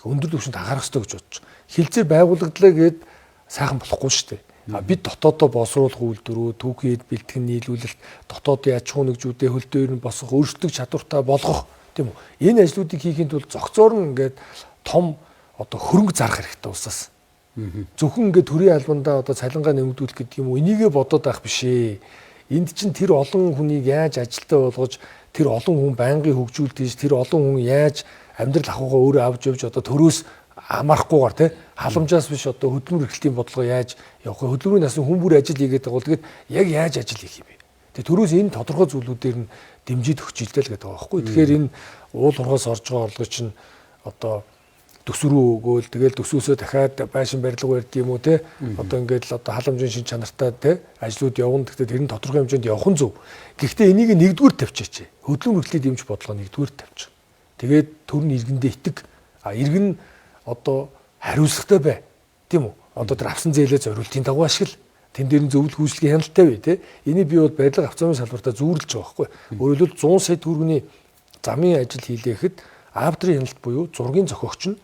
өндөр түвшинд анхаарах ёстой гэж бодож байгаа. Хилцээр байгуулагдлаа гэд сайхан болохгүй шүү дээ. Бид дотоодоо боловсруулах үйлдвэрүү, түүхийд бэлтгэн нийлүүлэлт, дотоодын аж ахуй нэгжүүдээ хөл дээр нь босгох, өөрсдөө чадвартай болгох тийм үү. Энэ ажлуудыг хийхийн тулд зохицоор нь ингээд том одоо хөрөнгө зарах хэрэгтэй улсаас. Зөвхөн ингээд төрийн албандаа одоо цалингаа нэмэгдүүлэх гэдэг юм уу, энийгээ бодоод байх биш ээ. Энд чинь тэр олон хүнийг яаж ажилтаа болгож, тэр олон хүн байнгын хөгжүүлж, тэр олон хүн яаж амьдрал ахуйгаа өөрөө авч явж одоо төрөөс амархгүйгээр тий халамжаас биш одоо хөдөлмөр эрхлэлтийн бодлого яаж явах вэ? Хөдөлмөрийн насан хүн бүр ажил хийгээд байгаа бол тэгээд яг яаж ажил хийх юм бэ? Тэгээд төрөөс энэ тодорхой зүйлүүдээр нь дэмжиж өгч илтэл гэдэг байгаа байхгүй. Тэгэхээр энэ уул уурхаас орж байгаа орлого чинь одоо төсвөрөө өгөөл тэгэл төсөөсөө дахиад байшин барилга барьд юм уу те одоо ингээд л одоо халамжийн шин чанартай те ажлууд явна. Гэхдээ тэр нь тодорхой хэмжээнд явах нь зөв. Гэхдээ энийг нэгдүгээр тавьчихаач. Хөдөлмөр эрхлэлтийг дэмжих бодлого нэгдүгээр тавьчих. Тэгээд төр нь иргэндээ итэг. А иргэн одоо хариуцлагатай бай. Тийм үү? Одоо тэр авсан зээлээ зориултын дагуу ашигла. Тэн дээр нь зөвлөх үйлчлэгийн хяналттай бай, тэ. Энийг би бол барилга авцааны салбартаа зүүрлэж байгаа байхгүй. Өөрөөр хэлбэл 100 сая төгрөгийн замын ажил хийлээхэд авдрын хяналт буюу зургийн зохиогч нь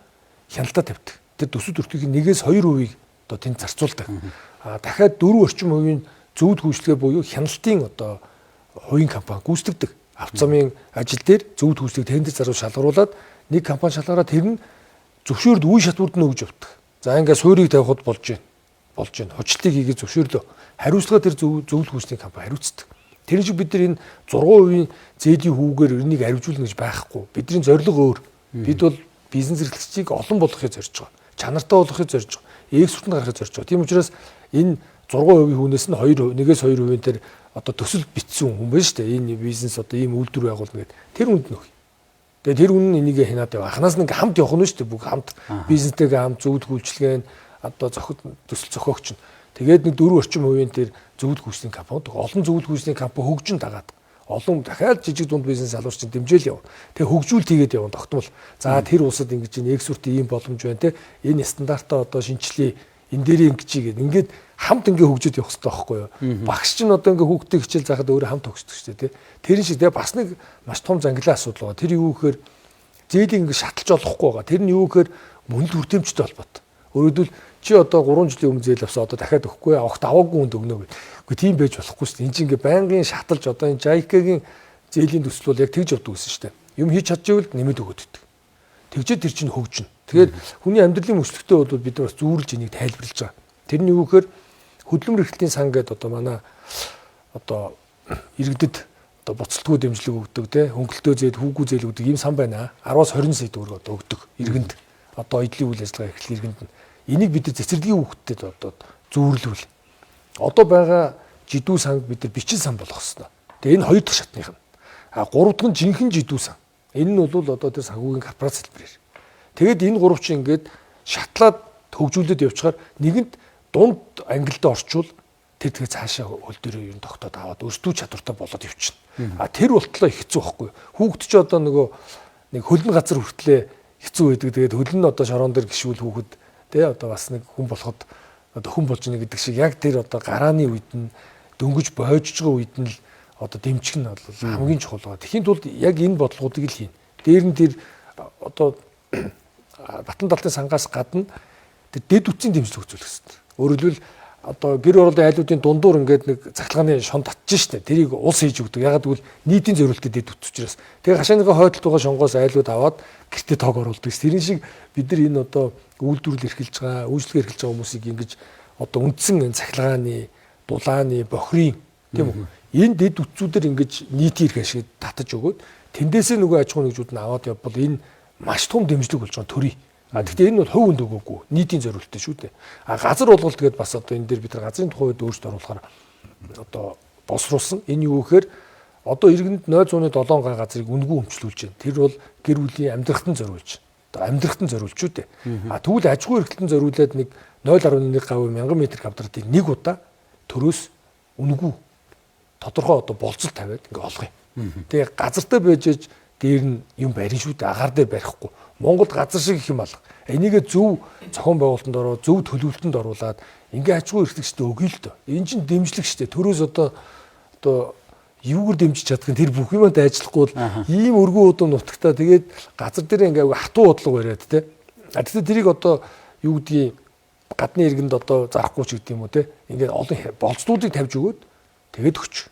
хяналтаа тавьдаг. Тэр төсөв төртгийн 1-ээс 2%-ийг одоо тэнд зарцуулдаг. А дахиад 4 орчим хувийн зөвлөх үйлчлэгээ буюу хяналтын одоо хувийн компани гүйцэтгэдэг. Авц замын ажил дээр зөвлөх үйлчлэгийг тендер зарвал шалгаруулад нэг компани шалгараад тэр нь зөвшөөрд үе шатвард нь өгж явдаг. За ингээд суурийг тавихад болж байна. Болж байна. Хучлтыг хийгээд зөвшөөрлөө. Хариуцлага тэр зөвлөх үйлчилгээний компани хариуцдаг. Тэр шиг бид нар энэ 6% зээлийн хүүгээр энийг аривжуулна гэж байхгүй. Бидний зорилго өөр. Бид бол бизнес эрхлэгчдийг олон болгохыг зорж байгаа. Чанартай болгохыг зорж байгаа. Экспортод гаргахыг зорж байгаа. Тийм учраас энэ 6% хүүнээс нь 2 1-ээс 2% тэр одоо төсөл бичсэн хүн байна шүү дээ. Энэ бизнес одоо ийм үйлдвэр байгуулна гэдэг. Тэр хүнд нөх. Тэгээ тэр хүн нь энийг хянаад яв. Анханаас нь ингээ хамт явах нь шүү дээ. Бүх хамт бизнестэйгээ хамт зөвлөх үйлчилгээ нь одоо төсөл зохиогч нь. Тэгээд нэг 4 орчим хувийн тэр зөвлөх үйлчилгээний компани, олон зөвлөх үйлчилгээний компани хөгжин дагаад олон дахиад жижиг дунд бизнес алуурчин дэмжээл явна. Тэгээ хөгжүүлэлт хийгээд явна тогтмол. За тэр улсад ингэж энэ экспортын ийм боломж байна те. Энэ стандартаа одоо шинчлэе. Энэ дээрээ ингэж хийгээд ингээд хамт ингээ хөгжиж явах хэрэгтэй байхгүй юу? Багш чинь одоо ингээ хүүхдийг хичээл заахад өөрөө хамт хөгждөг шүү дээ те. Тэр шиг тэгээ бас нэг маш том зангилаа асуудал байгаа. Тэр юу гэхээр зээлийг ингээ шаталж олохгүй байгаа. Тэр нь юу гэхээр мөнл хүртээмжтэй холбоотой. Өөрөөр хэлбэл чи одоо 3 жилийн өмнө зээл авсан одоо дахиад өгөхгүй авахт аваагүй хүнд өгнө гэх. Үгүй тийм байж болохгүй шүү дээ. Энд чинь ингээ байнгын шаталж одоо энэ JICA-гийн зээлийн төсөл бол яг тэгж явдаг гэсэн шүү дээ. Юм хийж чадчихвэл нэмэд өгөөд өгдөг. Тэгжээ тэр чинь хөгжинэ. Тэгээд хүний амьдралын мөчлөгтэй бол бид нар бас зүүрлж энийг тайлбарлаж байгаа. Тэр нь юу гэхээр хөдөлмөр эрхлэлтийн сан гэдэг одоо манай одоо иргэдэд одоо буцалтгүй дэмжлэг өгдөг те хөнгөлтөө зээл хүүгүү зээл өгдөг ийм сан байна. 10-аас 20 сая төгрөг одоо өгдөг иргэнд. Одоо эдлийн үйл ажиллагаа эрхлэл иргэнд нь. Энийг бид нар цэцэрлэгийн хүүхдтэд одоо зүүрлүүл. Одоо байгаа жидүү санг бид нар бичин сан болгох ёстой. Тэгээ энэ хоёр дахь шатных нь. А гурав дахь нь жинхэнэ жидүү сан. Энэ нь бол одоо тэр санхүүгийн корпорац хэлбэрээр. Тэгээд энэ гурав чинь ингээд шатлаад хөгжүүлээд явчихаар нэгэнт дунд ангилдаа орчвол тэр тэгээ цаашаа хөл дээрээ ер нь тогтоод аваад өрсдүү чадвартай болоод явчихна. А тэр болтлоо их хэцүү байхгүй. Хүүхд чи одоо нөгөө нэг хөлн газар хүртлээ хэцүү байдаг. Тэгээд хөлн нь одоо шорон дээр гიშүүл хүүхэд тэ одоо бас нэг хүн болоход одоо хүн болж ийнэ гэдэг шиг яг тэр одоо гарааны үед нь дөнгөж бойжж байгаа үед нь л одоо дэмжих нь бол хамгийн чухал байгаа. Тэхийн тулд яг энэ бодлогоодыг л хийн. Дээр нь тэр одоо Батан далтын сангаас гадна тэр дэд үтсийн дэмжлэг үзүүлэх хэрэгтэй. Өөрөөр хэлбэл одоо гэр ороолын айлуудын дундуур ингээд нэг цахилгааны шон татж штэ. Тэрийг улс хийж өгдөг. Ягаад гэвэл нийтийн зориултад дэд үтс учраас. Тэгээ хашааныхаа хойдолд байгаа шонгоос айлууд аваад гэртээ тоог оруулдаг. Тэрэн шиг бид нар энэ одоо үйлдвэрлэл эрхэлж байгаа, үйлчлэг эрхэлж байгаа хүмүүсийг ингэж одоо үндсэн энэ цахилгааны, дулааны, бохирын тийм үү? Энэ дэд үтсүүдэр ингэж нийтийн эрх ашиг татаж өгөөд тэндээсээ нөгөө аж ахуйн нэгжүүд нь аваад явбал энэ маш том дэмжлэг болж байгаа төрий. А гэхдээ энэ бол хувь хүнд өгөөгүй нийтийн зориулттай шүү дээ. А газар болгол тэгээд бас одоо энэ дээр бид нар газрын тухай үед өөрсдөө оруулахаар одоо боловсруулсан. Энэ юу гэхээр одоо иргэнд 0.7 га газрыг үнэгүй өмчлүүлж байна. Тэр бол гэр бүлийн амьдрахтан зориулж. Одоо амьдрахтан зориулж шүү дээ. А тэгвэл аж ахуйн эрхлэлтэн зориулаад нэг 0.1 гавь 1000 м квадратыг нэг удаа төрөөс үнэгүй тодорхой одоо болцол тавиад ингээ олгоё. Тэгээ газартай байж ээж дээр нь юм барин шүү дээ. Агаар дээр барихгүй. Монголд газар шиг их юм алга. Энийгээ зөв зохион байгуулалтанд ороо, зөв төлөвлөлтөнд оруулаад ингээ аж ахуйн эрхлэгчдэд өгье л дөө. Энэ чинь дэмжлэг шүү дээ. Төрөөс одоо юугаар дэмжиж чадах нь тэр бүх юмд ажиллахгүй бол ийм өргөн удам нутагтаа тэгээд газар дээр ингээ хатуу бодлого бариад те. А тэгтээ тэрийг одоо юу гэдгийг гадны иргэнд одоо зарахгүй ч гэдэг юм уу те. Ингээд олон болцлуудыг тавьж өгөөд тэгээд өгч.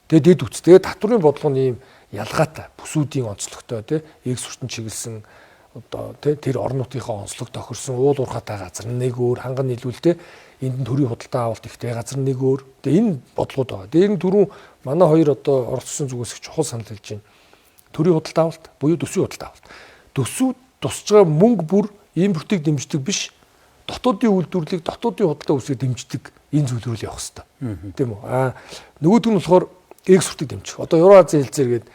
Тэгээд дэд үтс. Тэгээд татврын бодлого нь ийм ялгаатай бүсүүдийн онцлогтой те. Экспортын чиглэсэн одоо те тэр орон нутгийнхаа онцлог тохирсон уул уурхайтай газар нэг өөр ханган нийлүүл те. Энд нь төрийн худалдаа авалт ихтэй газар нэг өөр. Тэгээ энэ бодлогод байгаа. Дээр нь түрүүн манай хоёр одоо оролцсон зүгээс их чухал санал хэлж байна. Төрийн худалдаа авалт буюу төсвийн худалдаа авалт. Төсөв тусч байгаа мөнгө бүр импортыг дэмждэг биш. Дотоодын үйлдвэрлэлийг дотоодын худалдаа үүсгэхэд дэмждэг энэ зүйл рүү л явах хэрэгтэй. Тийм үү? Аа нөгөөдг нь болохоор экспортыг дэмжих. Одоо Евразийн хэлцээр гээд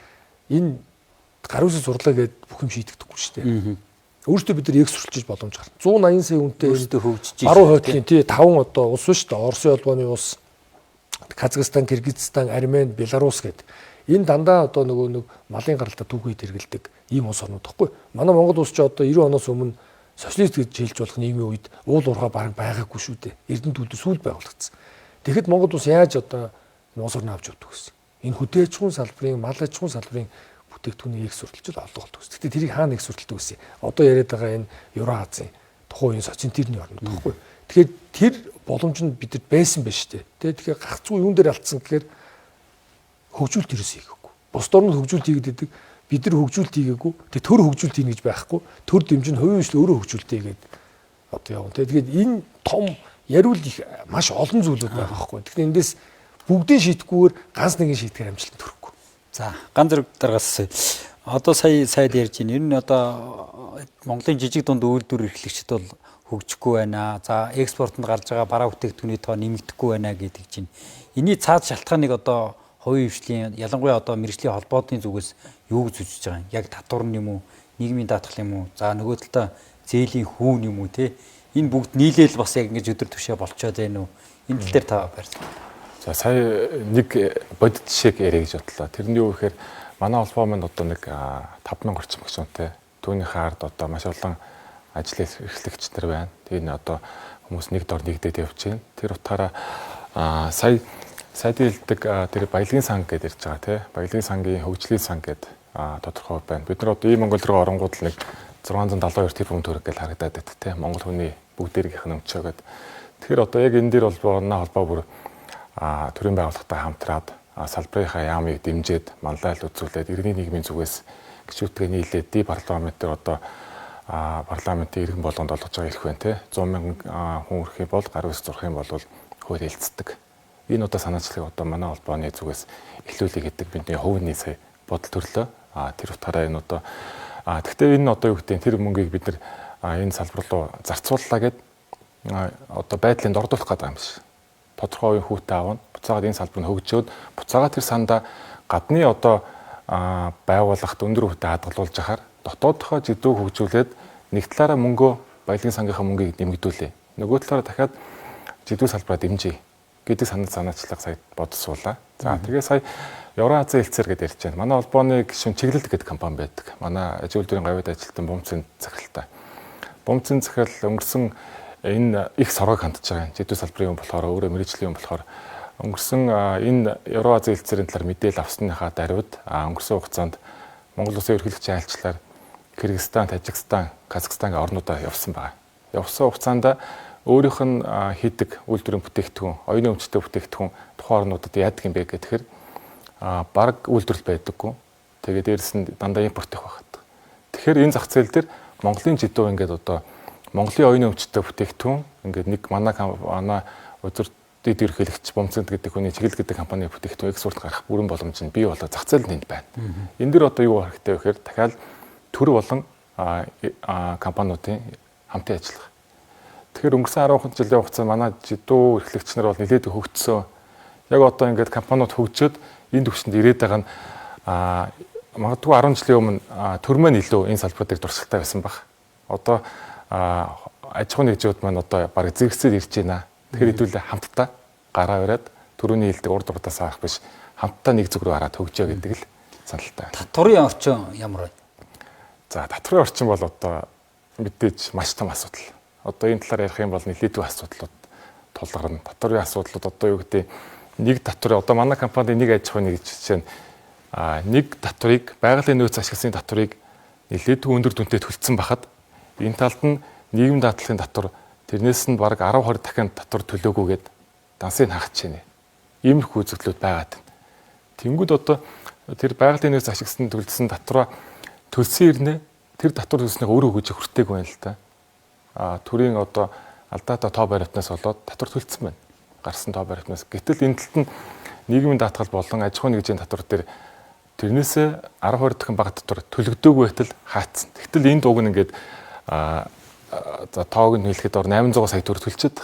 энэ гар үсээ зурлаа гээд бүх юм шийдэгдэхгүй шүү дээ. Өөртөө бид нар экспортлж боломж гарна. 180 сая хүнтэй өөртөө хөгжиж баруун хойдлын тий 5 одоо улс шүү дээ. Оросын холбооны улс, Казахстан, Киргизстан, Армени, Беларусь гээд энэ дандаа одоо нөгөө нэг малын гаралтаа түүхийд хэрэгэлдэг ийм улс орнууд тахгүй. Манай Монгол улс ч одоо 90 оноос өмнө социалист гэж хэлж болох нийгмийн үед уул уурхай бараг байгаагүй шүү дээ. Эрдэнэ төлөв сүүл байгуулагдсан. Тэгэхэд Монгол улс яаж одоо улс орноо авч явдаг гэсэн. Энэ хөдөө аж ахуйн салбарын, мал аж ахуйн салбарын бүтээгдэхүүнийг экспортлж олго болдог гэсэн. Гэхдээ тэрийг хаана экспортлдог гэсэн. Одоо яриад байгаа энэ Евразийн тухайн үеийн социнтерний орнууд байхгүй. Тэгэхээр тэр боломж нь бидэд байсан байж тээ. Тэгэхээр гагцгүй юун дээр алдсан гэхээр хөгжүүлэлт ерөөсөө хийгээгүй. Бусд орнууд хөгжүүлэлт хийгээд идэг. Бид нар хөгжүүлэлт хийгээгүй. Тэгээ төр хөгжүүлэлт хийнэ гэж байхгүй. Төр дэмжин хувийн хвшил өөрөө хөгжүүлэлт хийгээд одоо явна. Тэгэхээр энэ том Яриул их маш олон зүйлүүд байгаа байхгүй. Тэгэхээр эндээс бүгдийг шийдэхгүйгээр ганц нэгэн шийдэхээр амжилтанд хүрэхгүй. За, ганц зэрэг дараагаас одоо сая сайд ярьж байна. Ер нь одоо Монголын жижиг дунд үйлдвэр эрхлэгчид бол хөгжихгүй байна. За, экспортод гарч байгаа бараа бүтээгдэхүүний тоо нэмэгдэхгүй байна гэдэг чинь. Энийний цаад шалтгааныг одоо хувийн хвшлийн, ялангуяа одоо мэргэжлийн холбоотны зүгээс юу гэж үзэж байгаа юм? Яг татвар нь юм уу? Нийгмийн даатгал юм уу? За, нөгөө талдаа зээлийн хүүн юм уу те? Энэ бүгд нийлээл бас яг ингэж өдөр төвшөө болчоод байна уу? Энэ тал дээр та барьсан. За, сая нэг бодит жишээг яриа гэж бодлоо. Тэр нь юу гэхээр манай холбоо маань одоо нэг 5000 орчим гишүүнтэй. Түүнийхээ ард одоо маш олон ажил эрхлэгч нар байна. Тэгээ энэ одоо хүмүүс нэг дор нэгдээд явж байна. Тэр утгаараа сая сайдын хэлдэг тэр баялагын сан гэдээ ярьж байгаа тий. Баялагын сангийн хөгжлийн сан гэдэг тодорхой байна. Бид нар одоо ийм Монгол руу оронгууд л нэг 672 тэрбум төгрөг гэж харагдаад байдаг тий. Монгол хүний бүгдээрийнх нь өмчөө гэдэг. Тэгэхээр одоо яг энэ дээр бол манай холбоо бүр төрийн байгууллагатай хамтраад салбарынхаа яамыг дэмжиж, манлайл үзүүлээд иргэний нийгмийн зүгээс гишүүдтэйгээ нийлээд ди парламентээр одоо парламентын иргэн болгонд олгож байгаа эрх байна тий. 100 мянган хүн өрөх юм бол гар үс зурх юм бол хууль хэлцдэг. Энэ удаа санаачлагыг одоо манай холбооны зүгээс эхлүүлэх гэдэг бидний хувийн сая бодол төрлөө. Тэр утгаараа энэ одоо тэгтээ энэ одоо юу гэдэг тэр мөнгийг бид нар энэ салбар руу зарцууллаа гэд одоо байдлыг дордуулах гэдэг юм шиг. Тодорхой үеийн хүүтэй аавна. Буцаагаад энэ салбар нь хөгжөөд буцаагаад тэр сандаа гадны одоо байгууллагт өндөр хүүтэй хадгалуулж ахаар дотоодхоо жидүү хөгжүүлээд нэг талаараа мөнгөө баялагын сангийнхаа мөнгийг нэмэгдүүлээ. Нөгөө талаараа дахиад жидүү салбараа дэмжиж гэдэг санаачлага сая бодсуулаа. За тэгээ сая Евроазийн хэлцээр гэдээ ярьж байна. Манай холбооны гишүүн чиглэлт гэдэг компани байдаг. Манай аж үйлдвэрийн гавьяат ажилтан Бумцын захиралтай. Бумцын захирал өнгөрсөн энэ их соргог хандж байгаа юм. Жидүү салбарын юм болохоор өөрөө мэргэжлийн юм болохоор өнгөрсөн энэ Евроазийн хэлцээрийн талаар мэдээлэл авсныхаа даруйд өнгөрсөн хугацаанд Монгол Улсын ерөнхийлөгчийн айлчлалаар Кыргызстан, Тажикстан, Казахстан гэх орнуудаа явсан байгаа. Явсан хугацаанд өөрийнх нь хийдэг үйлдвэрийн бүтээгдэхүүн, оюуны өмчтэй бүтээгдэхүүн тухайн орнуудад яадаг юм бэ гэхээр бараг үйлдвэрлэл байдаггүй. Тэгээ дээрэс нь дандаа импорт их байхад. Тэгэхээр энэ зах зээл дээр Монголын жидүү ингээд одоо Монголын оюуны өмчтэй бүтээгдэхүүн ингээд нэг манай өдөр ерөнхийлөгч Бумцэнд гэдэг хүний чиглэл гэдэг компани бүтээгдэхүүн экспорт гарах бүрэн боломж нь бий болоо зах зээл нь энд байна. Энэ дэр одоо юу хэрэгтэй вэ гэхээр дахиад төр болон компаниудын хамтын ажиллагаа. Тэгэхээр өнгөрсөн 10 жилийн хугацаанд манай жидүү эрхлэгч нар бол нэлээд хөгжсөн. Яг одоо ингээд компаниуд хөгжөөд энэ төвшөнд ирээд байгаа нь магадгүй 10 жилийн өмнө төр маань илүү энэ салбар дээр туршлагатай байсан баг. Одоо аж ахуйн нэгжүүд маань одоо бараг зэрэгцээд ирж байна. Тэгэхээр хэдүүлээ хамтдаа гараа бариад төрөний хэлдэг урд урдаас харах биш хамтдаа нэг зүг рүү хараад хөгжөө гэдэг л саналтай. Татварын орчин ямар вэ? За, татварын орчин бол одоо мэдээж маш том асуудал. Одоо энэ талаар ярих юм бол нэлээдгүй асуудлууд тулгарна. Татварын асуудлууд одоо юу гэдэг нэг татвар одоо манай компанид нэг аж ахуйн нэг жишээ нь нэг татварыг байгалийн нөөц ашигласны татварыг нэлээдгүй өндөр дүнтэй төлсөн бахад энэ талд нь нийгмийн даатгалын татвар тэрнээс нь бараг 10 20 дахин татвар төлөөгүйгээд дансыг хагч чинь. Иймэрхүү үзэгдлүүд байгаад байна. Тэнгүүд одоо тэр байгалийн нөөц ашигласан төлсөн татвараа төлсөн ирнэ тэр татвар төлснийх өөрөө өгөж хүртээгүй байна л да. Төрийн одоо алдаатай тоо баримтнаас болоод татвар төлсөн байна. Гарсан тоо баримтнаас. Гэтэл энэ талд нь нийгмийн даатгал болон аж ахуйн нэгжийн татвар дээр тэрнээсээ 10 20 дахин бага татвар төлөгдөөгүй байтал хаацсан. Гэтэл энэ дууг нь ингээд за тоог нь хэлэхэд ор 800 сая төгрөг төлчөөд.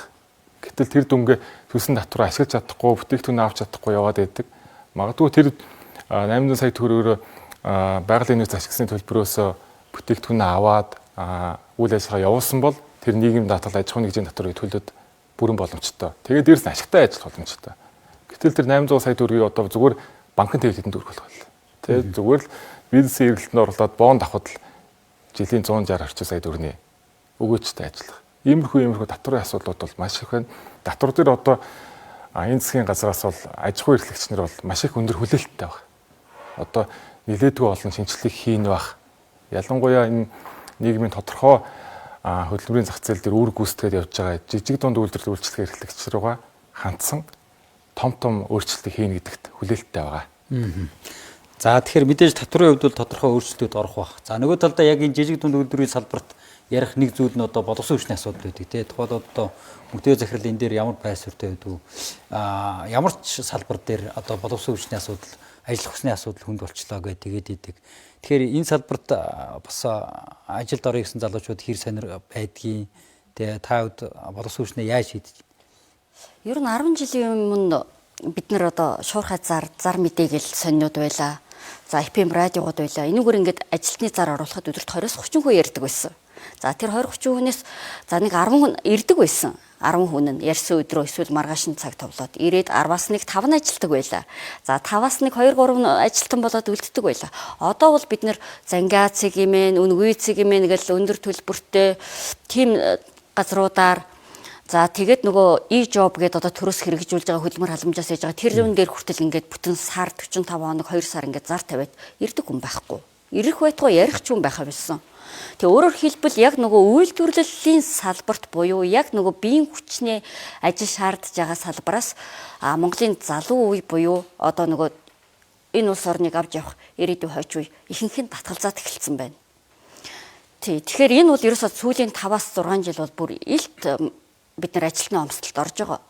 Гэтэл тэр дүнгээ төлсөн татвараа ашиглаж чадахгүй, бүтээгдэхүүн авч чадахгүй яваад байдаг. Магадгүй тэр 800 сая төгрөгөөр байгалийн нөөц ашигласны төлбөрөөс бүтээгдэхүүнээ аваад үйл ажиллагаа явуулсан бол тэр нийгмийн даатгал аж ахуйн нэгжийн татварыг төлөөд бүрэн боломжтой. Тэгээд дээрс нь ашигтай ажиллах боломжтой. Гэтэл тэр 800 сая төгрөгийг одоо зүгээр банкны хэвлэлтэнд өргөх болох байл. Тэгээд зүгээр л бизнесийн эргэлтэнд орлоод бонд авахд л жилийн 160 орчим сая төгрөний өгөөжтэй ажиллах. Иймэрхүү татварын асуудлууд бол маш их байна. Татвар дээр одоо энэ засгийн газраас бол аж ахуй эрхлэгч нар бол маш их өндөр хүлээлттэй байна. Одоо нэлээдгүй олон шинжилгээг хийн байх. Ялангуяа энэ нийгмийн тодорхой хөдөлмөрийн зах зээл дээр үүрэг гүйцэтгээд явж байгаа жижиг дунд үйлдвэрлэл үйлчилгээ эрхлэгч руугаа хандсан том том өөрчлөлтийг хийнэ гэдэгт хүлээлттэй байгаа. За тэгэхээр мэдээж татварын хувьд бол тодорхой өөрчлөлтүүд орох байх. За нөгөө талдаа яг энэ жижиг дунд үйлдвэрийн салбарт ярих нэг зүйл нь одоо боловсон хүчний асуудал байдаг тий. Тухайлбал одоо мөнгөтэй захирал энэ дээр ямар байр суурьтай байдаг вэ? Ямар ч салбар дээр одоо боловсон хүчний асуудал, ажиллах хүчний асуудал хүнд болчлоо гэх тэгээд идэг. Тэгэхээр энэ салбарт бас ажилд орё гэсэн залуучууд хэр сонир байдгийг тэгээ та хувьд боловсон хүчнээ яаж шийдэж? Ер нь 10 жилийн өмнө бид нар одоо шуурхай зар мэдээгээл сонинуд байлаа. За FM радиогод байлаа. Энүүгээр ингээд ажилтны зар оруулахад өдөрт 20-30 хүн ярьдаг байсан. За тэр 20-30 хүнээс за нэг 10 хүн ирдэг байсан. 10 хүн нь ярьсан өдрөө эсвэл маргааш нь цаг товлоод ирээд 10-аас нэг 5 нь ажилтдаг байлаа. За 5-аас нэг 2 3 ажилтан болоод үлддэг байлаа. Одоо бол бид нэр зангаа цэг имэн, үнгүй цэг имэн гэл өндөр төлбөртэй тийм газруудаар за тэгээд нөгөө e-job гэдээ одоо төрөөс хэрэгжүүлж байгаа хөдөлмөр халамжаас яаж байгаа тэр зүүн дээр хүртэл ингээд бүтэн сар 45 хоног 2 сар ингээд зар тавиад ирдэг хүн байхгүй. Ирэх байтугай ярих ч хүн байхаа болсон. Тэгээ өөрөөр хэлбэл яг нөгөө үйлдвэрлэлийн салбарт буюу яг нөгөө биеийн хүчний ажил шаардж байгаа салбараас Монголын залуу үе буюу одоо нөгөө энэ улс орныг авч явах ирээдүйн хойч үе ихэнх нь татгалзаад эхэлсэн байна. Тий. Тэгэхээр энэ бол ерөөсөө сүүлийн 5-аас 6 жил бол бүр илт бид нар ажилтны омсдолд орж байгаа.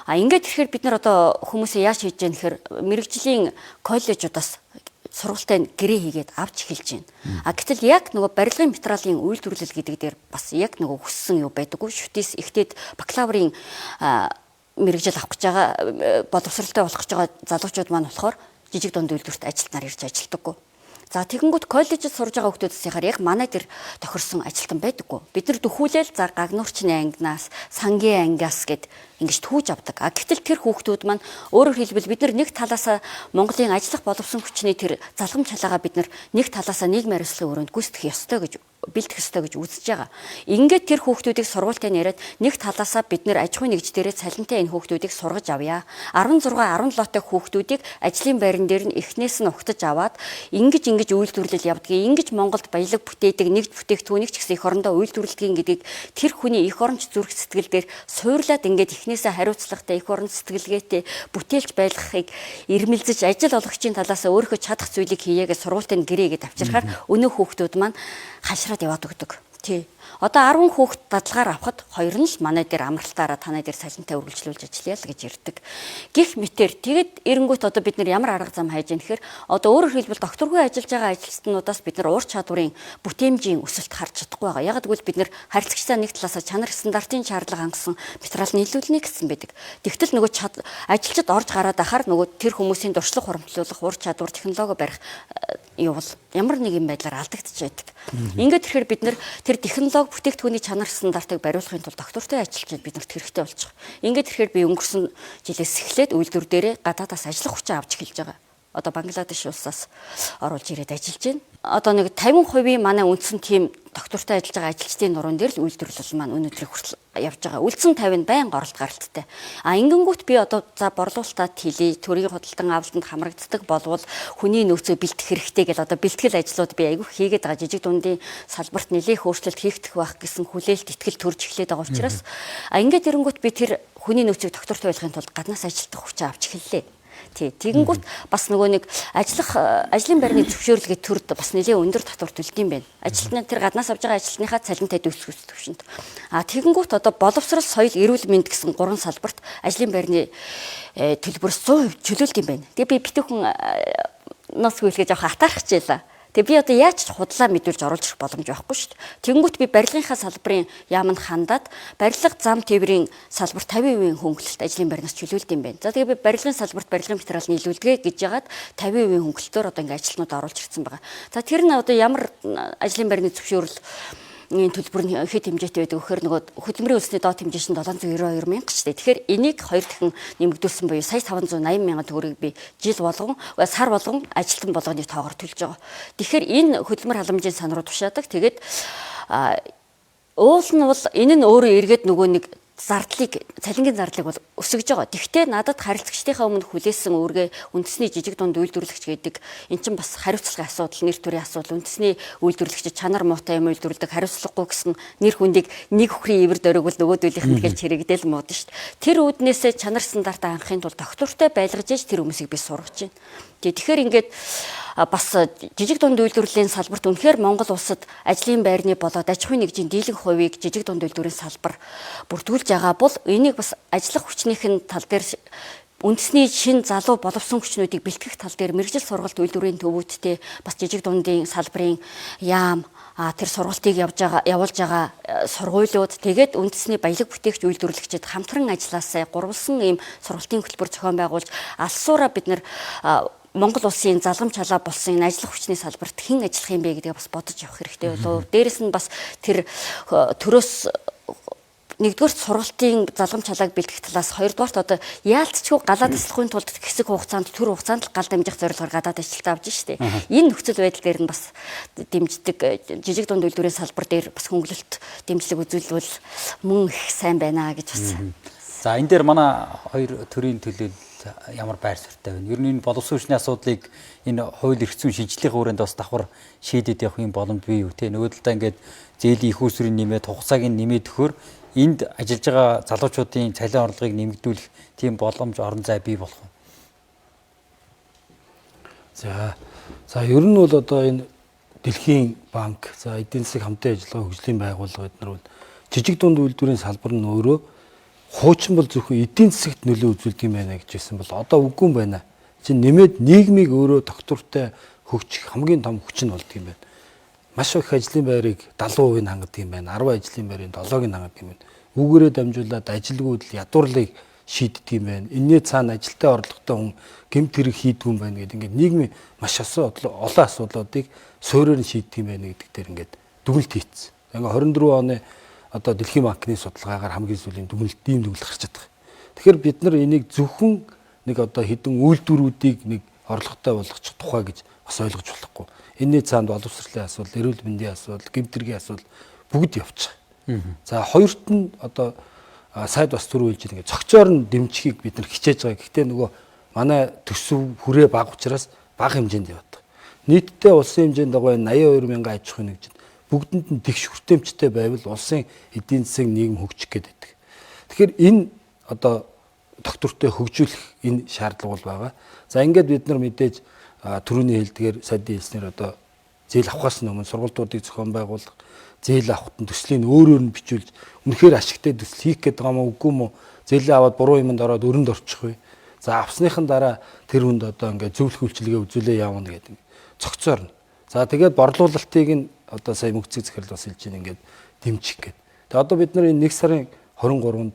А ингээд ирэхээр бид нар одоо хүмүүсээ яаж хийж яах гэхээр мэрэгжлийн коллежудаас сургалтын гэрээ хийгээд авч эхэлж байна. А гэтэл яг нөгөө барилгын материалын үйлдвэрлэл гэдэг дээр бас яг нөгөө хүссэн юу байдаггүй. Шүтээс ихтэйд бакалаврын мэрэгжил авах гэж байгаа боловсралтай болох гэж байгаа залуучууд маань болохоор жижиг дунд үйлдвэрт ажилтнаар ирж ажилдаггүй. За тэгэнгүүт коллежид сурж байгаа хүүхдүүдээс яхаар яг манай тэр тохирсон ажилтан байдаггүй. Бид нар дөхүүлээл за гагнуурчны ангинаас, сангийн ангиас гэд ингэж түүж авдаг. А гэтэл тэр хүүхдүүд маань өөрөөр хэлбэл бид нар нэг талаасаа Монголын ажиллах боловсон хүчний тэр залгам чалаагаа бид нар нэг талаасаа нийгмийн хариуцлагын өрөөнд гүйцэтгэх ёстой гэж бэлтгэх ёстой гэж үзэж байгаа. Ингээд тэр хүүхдүүдийг сургуультай яриад нэг талаасаа бид нэр аж ахуйн нэгж дээрээ цалинтай энэ хүүхдүүдийг сургаж авъя. 16 17-тай хүүхдүүдийг ажлын байран дээр нь эхнээс нь угтаж аваад ингэж үйлдвэрлэл явдгийг, ингэж Монголд баялаг бүтээдэг, нэгж бүтээгдэхүүнийг ч гэсэн эх орондоо үйлдвэрлэдгийг гэдгийг тэр хүний эх оронч зүрх сэтгэл дээр суурлаад ингээд эхнээсээ хариуцлагатай эх орон сэтгэлгээтэй бүтээлч байлгахыг ирмэлзэж ажил олгогчийн талаасаа өөрийнхөө чадах зүйлийг хийе гэж сургуультай гэрээгээд авчирхаар өнөө хүүхдүүд маань хашраад яваад өгдөг. Тий. Одоо 10 хүүхд дадлагаар авахад 2 нь л манай дээр амралтаараа танай дээр салентай үргэлжлүүлж ажиллая л гэж ирдэг. Гэх мэтэр тэгэд эренгүүт одоо бид нар ямар арга зам хайж яах гэхээр одоо өөрөөр хэлбэл докторгүй ажиллаж байгаа ажилтнуудаас бид нар ур чадварын бүтээмжийн өсөлт харж чадахгүй байгаа. Яг гэвэл бид нар харилцагчдаа нэг талаасаа чанар стандартын шаардлага хангасан материал нийлүүлнэ гэсэн байдаг. Тэгтэл нөгөө ажилчид орж гараад ахаар нөгөө тэр хүмүүсийн туршлага хуримтлуулах ур чадвар технологи барих юу бол ямар нэгэн байдлаар алдагдчих байдаг. Ингээд тэгэхээр бид нар тэр технологи бүтээгдэхүүний чанар стандартыг бариулахын тулд доктортой ажиллаж бид нарт хэрэгтэй болчих. Ингээд тэгэхээр би өнгөрсөн жилээс эхлээд үйлдвэр дээрээ гадаадаас ажиллах хүчээ авч эхэлж байгаа. Одоо Бангладеш улсаас оруулж ирээд ажиллаж байна. Одоо нэг 50% манай үндсэн тим доктортой ажиллаж байгаа ажилчдын нуруунд дээр л үйлдвэрлэл маань өнөөдрийг хүртэл явж байгаа. Үлдсэн 50 нь байн горолт гаралттай. А ингэнгүүт би одоо за борлуулалтаа тэлээ, төрийн худалдан авалтанд хамрагддаг болвол хүний нөөцөө бэлтгэх хэрэгтэй гэл одоо бэлтгэл ажлууд би айгүй хийгээд байгаа. Жижиг дундын салбарт нэлээх өөрчлөлт хийгдэх байх гэсэн хүлээлт итгэл төрж эхлээд байгаа учраас а ингээд ирэнгүүт би тэр хүний нөөцийг доктортой байлгахын тулд гаднаас ажилтах хүчээ авч эхэллээ. Тий. Тэгэнгүүт бас нөгөө нэг ажлын байрны зөвшөөрлөгийн төрд бас нэлээд өндөр татвар төлдөг юм байна. Ажилтны тэр гаднаас авж байгаа ажилтныхаа цалинтай дүүцэх төвшөнд. А тэгэнгүүт одоо боловсрол, соёл, эрүүл мэнд гэсэн гурван салбарт ажлын байрны төлбөрөөс 100% чөлөөлт юм байна. Тэгээ би битүүхэн нос гүйлгэж авах атаархажээ. Тэгээ би одоо яаж ч худлаа мэдүүлж оруулж ирэх боломж байхгүй шүү дээ. Тэнгүүт би барилгынхаа салбарын яаманд хандаад барилга зам тээврийн салбар 50% хөнгөлөлт ажлын байрнаас чөлөөлт юм байна. За тэгээ би барилгын салбарт барилгын материал нийлүүлдэгэ гэж яагаад 50% хөнгөлөлтөөр одоо ингээ ажилтнууд оруулж ирсэн байгаа. За тэр нь одоо ямар ажлын байрны зөвшөөрөл төлбөр нь хэд хэмжээтэй байдаг вэхээр нөгөө хөдөлмөрийн үлсний доод хэмжээ чинь 792 мянга ч дээ. Тэгэхээр энийг хоёр дахин нэмэгдүүлсэн буюу сая 580 мянган төгрөгийг би жил болгон, сар болгон ажилтан болгоны тоогоор төлж байгаа. Тэгэхээр энэ хөдөлмөр халамжийн сан руу тушаадаг. Тэгээд уул нь бол энэ нь өөрөө эргээд нөгөө нэг зардлыг, цалингийн зардлыг бол өсгөж байгаа. Тэгвэл надад харилцагчдынхаа өмнө хүлээсэн үүргээ үндэсний жижиг дунд үйлдвэрлэгч гэдэг эн чинь бас хариуцлагын асуудал, нэр төрийн асуудал, үндэсний үйлдвэрлэгч чанар муутай юм үйлдвэрлэдэг, хариуцлагагүй гэсэн нэр хүндийг нэг хөхрийн ивэр дөрөг бол нөгөөдөлийнх нь тэгэл чирэгдэл мууд шүү дээ. Тэр үүднээсээ чанар стандартаа хангахын тулд доктортой байлгаж иж тэр хүмүүсийг би сургаж байна. Тэгэхээр ингээд бас жижиг дунд үйлдвэрлэлийн салбарт үнэхээр Монгол улсад ажлын байрны болоод аж ахуйн нэгжийн дийлэнх хувийг жижиг дунд үйлдвэрийн салбар бүрдүүлж байгаа бол энийг бас ажиллах хүчнийх нь тал дээр үндэсний шин залуу боловсон хүчнүүдийг бэлтгэх тал дээр мэргэжил сургалт үйлдвэрийн төвүүдтэй бас жижиг дундын салбарын яам тэр сургалтыг явж байгаа явуулж байгаа сургуулиуд тэгээд үндэсний баялаг бүтээгч үйлдвэрлэгчид хамтран ажилласаа гурвалсан ийм сургалтын хөтөлбөр зохион байгуулж алсуураа бид нар Монгол улсын залгам чалаа болсон энэ ажиллах хүчний салбарт хэн ажиллах юм бэ гэдгээ бас бодож явах хэрэгтэй болов. Дээрэс нь бас тэр төрөөс нэгдүгээр сургалтын залгам чалааг бэлтгэх талаас, хоёрдугаарт одоо яалтчгүй галаа таслахын тулд хэсэг хугацаанд төр хугацаанд л гал дамжих зорилгоор гадаад ажилтаа авч штэ. Энэ нөхцөл байдал дээр нь бас дэмждэг жижиг дунд үйлдвэрийн салбар дээр бас хөнгөлөлт дэмжлэг үзүүлвэл мөн их сайн байна гэж бас. За, энэ дээр манай хоёр төрийн төлөөлөл ямар байр суурьтай байна? Ер нь энэ боловсон хүчний асуудлыг энэ хууль эрх зүйн шинжилгээний хүрээнд бас давхар шийдэд явах юм боломж бий юу те? Нөгөө талдаа ингээд зээлийн их усрын нэмээд хугацааг нь нэмээд өгөхөөр энд ажиллаж байгаа залуучуудын цалин орлогыг нэмэгдүүлэх тийм боломж орон зай бий болох уу? За, ер нь бол одоо энэ Дэлхийн банк, за эдийн засаг хамтын ажиллагаа хөгжлийн байгууллага эднэр бол жижиг дунд үйлдвэрийн салбар нь өөрөө хуучин бол зөвхөн эдийн засагт нөлөө үзүүлдэг юм байна гэж хэлсэн бол одоо үгүй юм байна. Чинь нэмээд нийгмийг өөрөө тогтвортой хөгжих хамгийн том хүч нь болдог юм байна. Маш их ажлын байрыг 70% нь хангадаг юм байна. 10 ажлын байрын 7-ыг нь хангадаг юм байна. Үүгээрээ дамжуулаад ажилгүйдэл ядуурлыг шийддэг юм байна. Энэний цаана ажилтай орлоготой хүн гэмт хэрэг хийдгүй юм байна гэдэг ингээд нийгмийн маш асуудал олон асуудлуудыг суурьаар нь шийддэг юм байна гэдэг дээр ингээд дүгнэлт хийцсэн. Ингээ 24 оны одоо Дэлхийн банкны судалгаагаар хамгийн сүүлийн дүгнэлт ийм дүгнэлт гарч чадах. Тэгэхээр бид нар энийг зөвхөн нэг одоо хэдэн үйлдвэрүүдийг нэг орлоготой болгочих тухай гэж бас ойлгож болохгүй. Энэний цаанд боловсролын асуудал, эрүүл мэндийн асуудал, гэмт хэргийн асуудал бүгд явчих. За, хоёрт нь одоо сайд бас түрүү хэлж байгаа цогцоор нь дэмжихийг бид нар хичээж байгаа. Гэхдээ нөгөө манай төсөв хүрээ бага учраас бага хэмжээнд яваад байгаа. Нийтдээ улсын хэмжээнд байгаа 82 мянган аж ахуйн нэгж бүгдэнд нь тэгш хүртээмжтэй байвал улсын эдийн засаг нийгэм хөгжих гээд байдаг. Тэгэхээр энэ одоо доктортой хөгжүүлэх энэ шаардлага бол байгаа. За, ингээд бид нар мэдээж түрүүний хэлдгээр сайдын хэлснээр одоо зээл авахаас өмнө сургалтуудыг зохион байгуулах, зээл авахт нь төслийн өөрөөр нь бичүүлж үнэхээр ашигтай төсөл хийх гээд байгаа мó үгүй мó, зээлээ аваад буруу юмд ороод өрөнд орчих вэ. За, авсныхан дараа тэр хүнд одоо ингээд зөвлөх үйлчилгээ үзүүлээ явна гэдэг цогцоор нь. За, тэгээд борлуулалтыг нь одоо сая мөнгөцөг захирал бас хэлж байна ингээд дэмжих гээд. Тэгээд одоо бид нар энэ 1 сарын 23-нд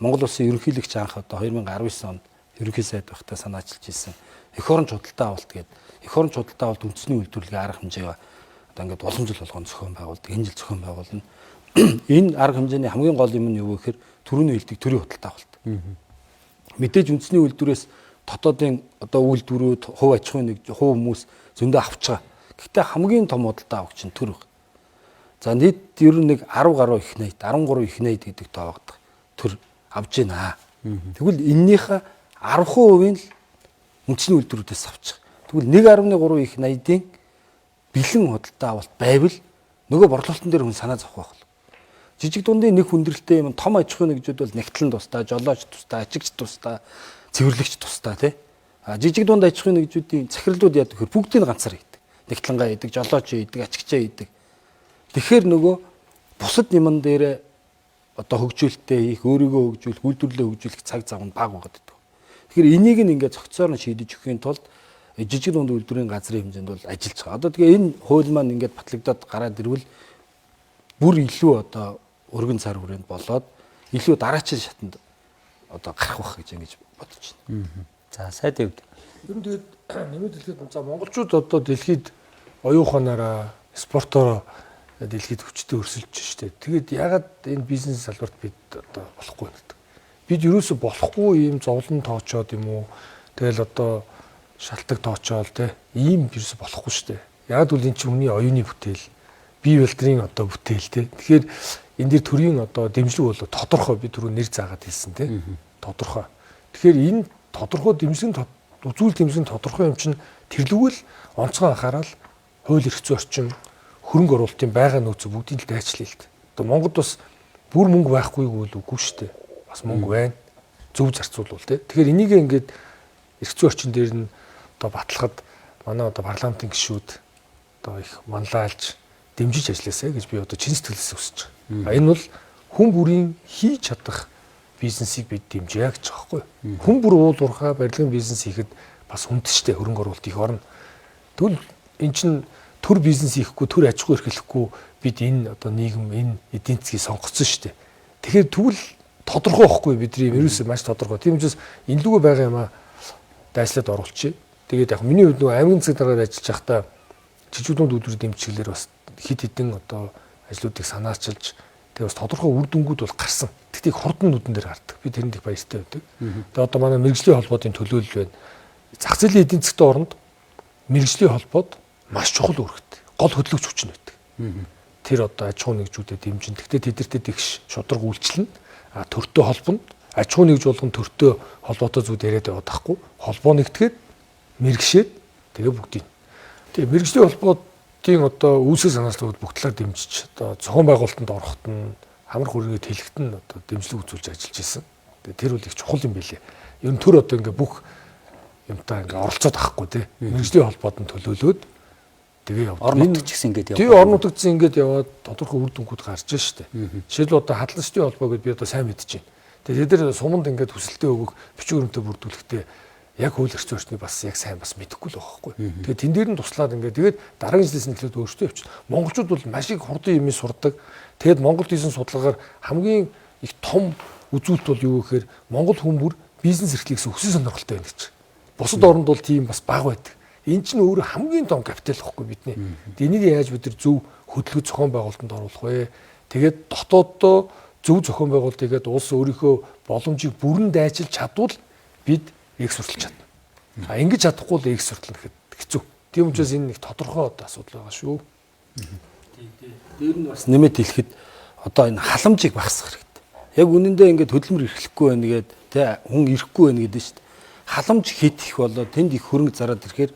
Монгол улсын ерөнхийлөгч анх одоо 2019 онд ерөнхий сайд байхдаа санаачилж ирсэн эх оронч худалдаа авалт гээд эх оронч худалдаа авалт үндэсний үйлдвэрлэлийн арга хэмжээг одоо ингээд уламжлал болгон зохион байгуулдаг. Энэ жил зохион байгуулна. Энэ арга хэмжээний хамгийн гол юм нь юу вэ гэхээр түрүүний хэлдэг төрийн худалдаа авалт. Мэдээж үндэсний үйлдвэрээс дотоодын одоо үйлдвэрүүд, хувь аж ахуйн нэг хувь хүмүүс зөндөө авч байгаа. Гэхдээ хамгийн том худалдаа авагч нь төр баг. За, нийт ер нь нэг 10 гаруй их найд, 13 их найд гэдэг тоо багдаг. Төр авж байна. Тэгвэл эннийхээ 10% нь л үндэсний үйлдвэрүүдээс авчих. Тэгвэл 1.3 их найдын бэлэн худалдаа авалт байвал нөгөө борлуулалтын дээр хүн санаа зовох байх. Жижиг дундын нэг хүндрэлтэй юм том аж ахуйн нэгжүүд бол нэгтлэн тусдаа, жолооч тусдаа, ачигч тусдаа, цэвэрлэгч тусдаа тий. А жижиг дунд аж ахуйн нэгжүүдийн захирлууд яадаг гэхээр бүгдийг ганцаар хийдэг. Нэгтлэнгаа хийдэг, жолооч хийдэг, ачигчаа хийдэг. Тэгэхээр нөгөө бусад юмн дээр одоо хөгжүүлэлтээ хийх, өөрийгөө хөгжүүлэх, үйлдвэрлэлээ хөгжүүлэх цаг зав нь бага байгаад байдаг. Тэгэхээр энийг нь ингээд цогцоор нь шийдэж өгөхийн тулд жижиг дунд үйлдвэрийн газрын хэмжээнд бол ажиллаж байгаа. Одоо тэгээ энэ хууль маань ингээд батлагдаад гараад ирвэл бүр илүү одоо өргөн цар хүрээнд болоод илүү дараачин шатанд одоо гарах байх гэж ингэж бодож байна. За, сайд хувьд. Ер нь тэгээд нэмээд хэлэхэд за монголчууд одоо дэлхийд оюун ухаанаараа спортоор дэлхийд хүчтэй өрсөлдөж штэ. Тэгээд ягаад энэ бизнес салбарт бид одоо болохгүй гэдэг. Бид ерөөсө болохгүй ийм зовлон тоочоод юм уу? Тэгэл одоо шалтак тоочоол те. Ийм ерөөсө болохгүй штэ. Яг үл энэ чинь хүний оюуны бүтээл, бие балдрын одоо бүтээл те. Тэгэхээр энэ дэр төрийн одоо дэмжлэг бол тодорхой, би түрүү нэр заагаад хэлсэн те. Тодорхой. Тэгэхээр энэ тодорхой дэмжлэг үзүүл дэмжлэг тодорхой юм чинь тэрлүүгэл онцгой анхаарал хууль эрх зүйн орчин хөрөнгө оруулалтын байгаа нөөц бүгдийг л дайчлаа л дээ. Одоо Монголд бас бүр мөнгө байхгүй гэвэл үгүй шүү дээ. Бас мөнгө байна. Зөв зарцуулвал те. Тэгэхээр энийг ингээд эрх зүйн орчин дээр нь одоо батлахад манай одоо парламентын гишүүд одоо их манлайлж дэмжиж ажилласаа гэж би одоо чин сэтгэлээс хүсэж байгаа. Энэ бол хүн бүрийн хийж чадах бизнесийг бид дэмжиж гэж байгаа байхгүй юу? Хүн бүр уул уурхай барилгын бизнес хийхэд бас хүндтэй хөрөнгө оруулалт их орно. Тэгвэл эн чинь төр бизнес хийхгүй, төр аж ахуй эрхлэхгүй бид энэ одоо нийгэм, энэ эдийн засгийг сонгоцсон шүү дээ. Тэгэхээр тэгвэл тодорхой байхгүй бидний ерөөсөө маш тодорхой. Тийм учраас энэ лүгэ байгаа юм а дайслаад оруулчих. Тэгээд яг миний хувьд нөгөө аймгийн засгийн даргаар ажиллаж байхдаа жижиг дунд үйлдвэр дэмжиглэр бас хэд хэдэн одоо ажлуудыг санаачилж тэгээ бас тодорхой үр дүнгууд бол гарсан. Тэгтээ хурдан нүдэн дээр гардаг. Би тэрэнд их баяртай байдаг. Тэгээ одоо манай мэргэжлийн холбоодын төлөөлөл байна. Зах зээлийн эдийн засгийн оронд мэргэжлийн холбоод маш чухал үүрэгтэй. Гол хөдлөгч хүч нь байдаг. Тэр одоо аж ахуйн нэгжүүдэд дэмжин. Тэгтээ тэдэртээ тэгш шударга үйлчлэн төртөө холбоно. Аж ахуйн нэгж болгон төртөө холбоотой зүйл яриад яваад тахгүй. Холбоо нэгтгэхэд мэрэгшээд тэгээ бүгдийг. Тэгээ мэргэжлийн холбоотын одоо үүсгэл санаачлалууд бүх талаар дэмжиж одоо зохион байгуулалтанд ороход нь амар хүргээд хэлэхэд нь одоо дэмжлэг үзүүлж ажиллаж исэн. Тэгээ тэр бол их чухал юм билээ. Ер нь төр одоо ингээ бүх юмтай ингээ оролцоод авахгүй тий. Мэргэжлийн холбоод нь төлөөлөөд тэгээ яваад. Орон нутагч гэсэн ингээд яваад. Тий, орон нутагч ингээд яваад тодорхой үр дүнгууд гарч штэ. Жишээлбэл одоо хадланчдын холбоо гэдээ би одоо сайн мэдэж байна. Тэгээ тэд нар суманд ингээд хүсэлтээ өгөх бичиг баримтаа бүрдүүлэхдээ яг хууль эрх зүйн орчныг бас яг сайн бас мэдэхгүй л байгаа байхгүй. Тэгээ тэн дээр нь туслаад ингээд тэгээд дараагийн жилээс нь эхлээд өөрсдөө явчихна. Монголчууд бол маш их хурдан юм сурдаг. Тэгээд Монголд хийсэн судалгаагаар хамгийн их том үзүүлэлт бол юу гэхээр Монгол хүн бүр бизнес эрхлэх гэсэн өссөн сонирхолтой байна гэж. Бусад оронд бол тийм бас бага байдаг. Энэ чинь өөрөө хамгийн том капитал байхгүй бидний. Энийг яаж бид нар зөв хөдөлгөж зохион байгуулалтанд оруулах вэ? Тэгээд дотооддоо зөв зохион байгуулалт хийгээд улс өөрийнхөө боломжийг бүрэн дайчилж чадвал бид экспортлж чадна. А ингэж чадахгүй л экспортлно гэхэд хэцүү. Тийм учраас энэ нэг тодорхой одоо асуудал байгаа шүү. Дээр нь бас нэмэт хэлэхэд одоо энэ халамжийг багасгах хэрэгтэй. Яг үнэндээ ингээд хөдөлмөр эрхлэхгүй байна гээд тэ хүн ирэхгүй байна гэдэг нь шүү дээ. Халамж хэд их болоо тэнд их хөрөнгө зараад ирэхээр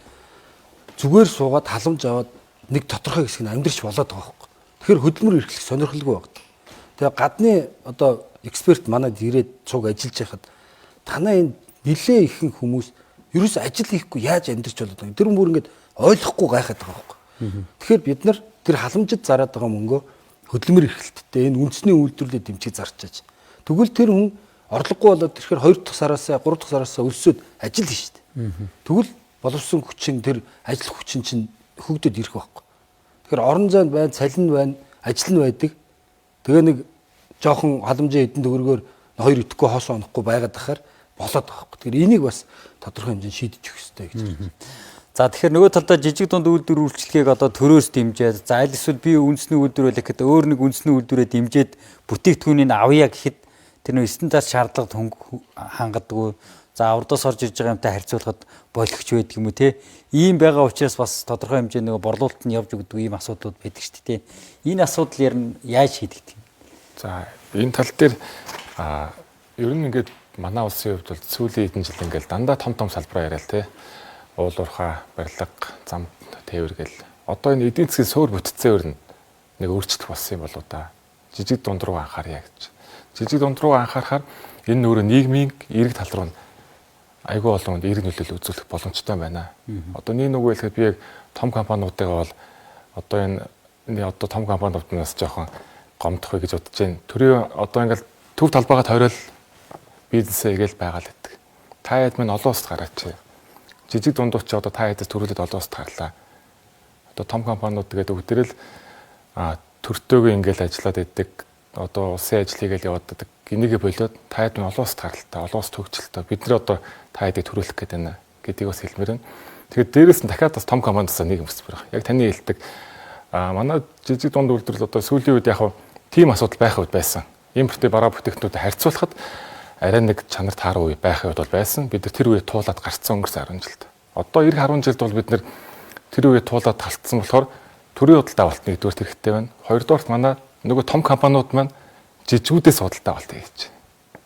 зүгээр суугаад халамж аваад нэг тодорхой хэсэг нь амьдрч болоод байгаа байхгүй. Тэгэхээр хөдөлмөр эрхлэх сонирхолгүй байна. Тэгээ гадны одоо эксперт манад ирээд цуг ажиллаж байхад танай энэ нэлээ ихэнх хүмүүс ерөөс ажил хийхгүй яаж амьдрч болоод байгаа юм. Тэр бүр ингээд ойлгохгүй гайхаад байгаа байхгүй. Тэгэхээр бид нар тэр халамжид зараад байгаа мөнгөө хөдөлмөр эрхлэлттэй энэ үндэсний үйлдвэрлэлд дэмжиж зарчааж. Тэгвэл тэр хүн орлогогүй болоод ирэхээр 2 дахь сараас 3 дахь сараас өлсөөд ажил хийн шүү дээ. Тэгвэл боловсон хүчин тэр ажил хүчин чинь хөгдөд ирэх байхгүй. Тэгэхээр орон зайд байна, цалин байна, ажил нь байдаг. Тэгээ нэг жоохон халамжийн эдэн төгрөгөөр хоёр идэхгүй хоосон онохгүй байгаад ахаар болоод байгаа байхгүй. Тэгэхээр энийг бас тодорхой хэмжээнд шийдэж өгөх ёстой гэж байна. За тэгэхээр нөгөө талдаа жижиг дунд үйлдвэр үйлчилгээг одоо төрөөс дэмжиж, за аль эсвэл би үндэсний үйлдвэр байлаа гэхэд өөр нэг үндэсний үйлдвэрээ дэмжиж бүтээгдэхүүнийг авъя гэхэд тэр нөө стандарт шаардлагад хангадаггүй. За урдаас орж ирж байгаа юмтай харьцуулахад болгоч байдаг юм уу те. Ийм байгаа учраас бас тодорхой хэмжээний нөгөө борлуулалт нь явж өгдөг ийм асуудлууд байдаг шүү дээ. Энэ асуудал ер нь яаж шийдэгдэх юм? За энэ тал дээр ер нь ингээд манай улсын хувьд бол сүүлийн хэдэн жил ингээд дандаа том том салбараа яриа л те. Уул уурхай, барилга, зам тээвэр гэл. Одоо энэ эдийн засгийн суур бүтцээр нь нэг өөрчлөх болсон юм болоо да. Жижиг дунд руу анхаарья гэж. Жижиг дунд руу анхаарахаар энэ өөрөө нийгмийн эерэг тал руу айгүй олон хүнд эерэг нөлөөлөл үзүүлэх боломжтой байна. Одоо нэг нүгөө хэлэхэд би яг том компаниудыгаа бол одоо энэ одоо том компаниуднаас жоохон гомдох вэ гэж бодож байна. Төрийн одоо ингээл төв талбайгаа тойрол бизнесээ игээл байгаа л гэдэг. Та хэд минь олон улсад гараач. Жижиг дундууч одоо та хэдээс төрүүлээд олон улсад гарлаа. Одоо том компаниуд тэгээд бүгдээрэл төртөөгөө ингээл ажиллаад идэг. Одоо улсын ажлыг л яваад байдаг. Энийгээ болиод та хэд минь олон улсад гаралтай, олон улс төгчлөлтөө. Бид нар одоо та хэдийг төрүүлэх гээд байна гэдгийг бас хэлмээр байна. Тэгээд дээрэс нь дахиад бас том компаниудаас нэг юм өсвөр байна. Яг таны хэлдэг. Манай жижиг дунд үйлдвэрлэл одоо сүүлийн үед яг тийм асуудал байх үед байсан. Импортын бараа бүтээгдэхүүнүүдэд харьцуулахад арай нэг чанар тааруу үе байх үед бол байсан. Бид нар тэр үе туулаад гарцсан өнгөрсөн 10 жилд. Одоо эх 10 жилд бол бид нар тэр үе туулаад талтсан болохоор төрийн худалдаа авалт нэгдүгээр хэрэгтэй байна. Хоёрдугаарт манай нөгөө том компаниуд маань жижигүүдээс худалдаа авалт хийж.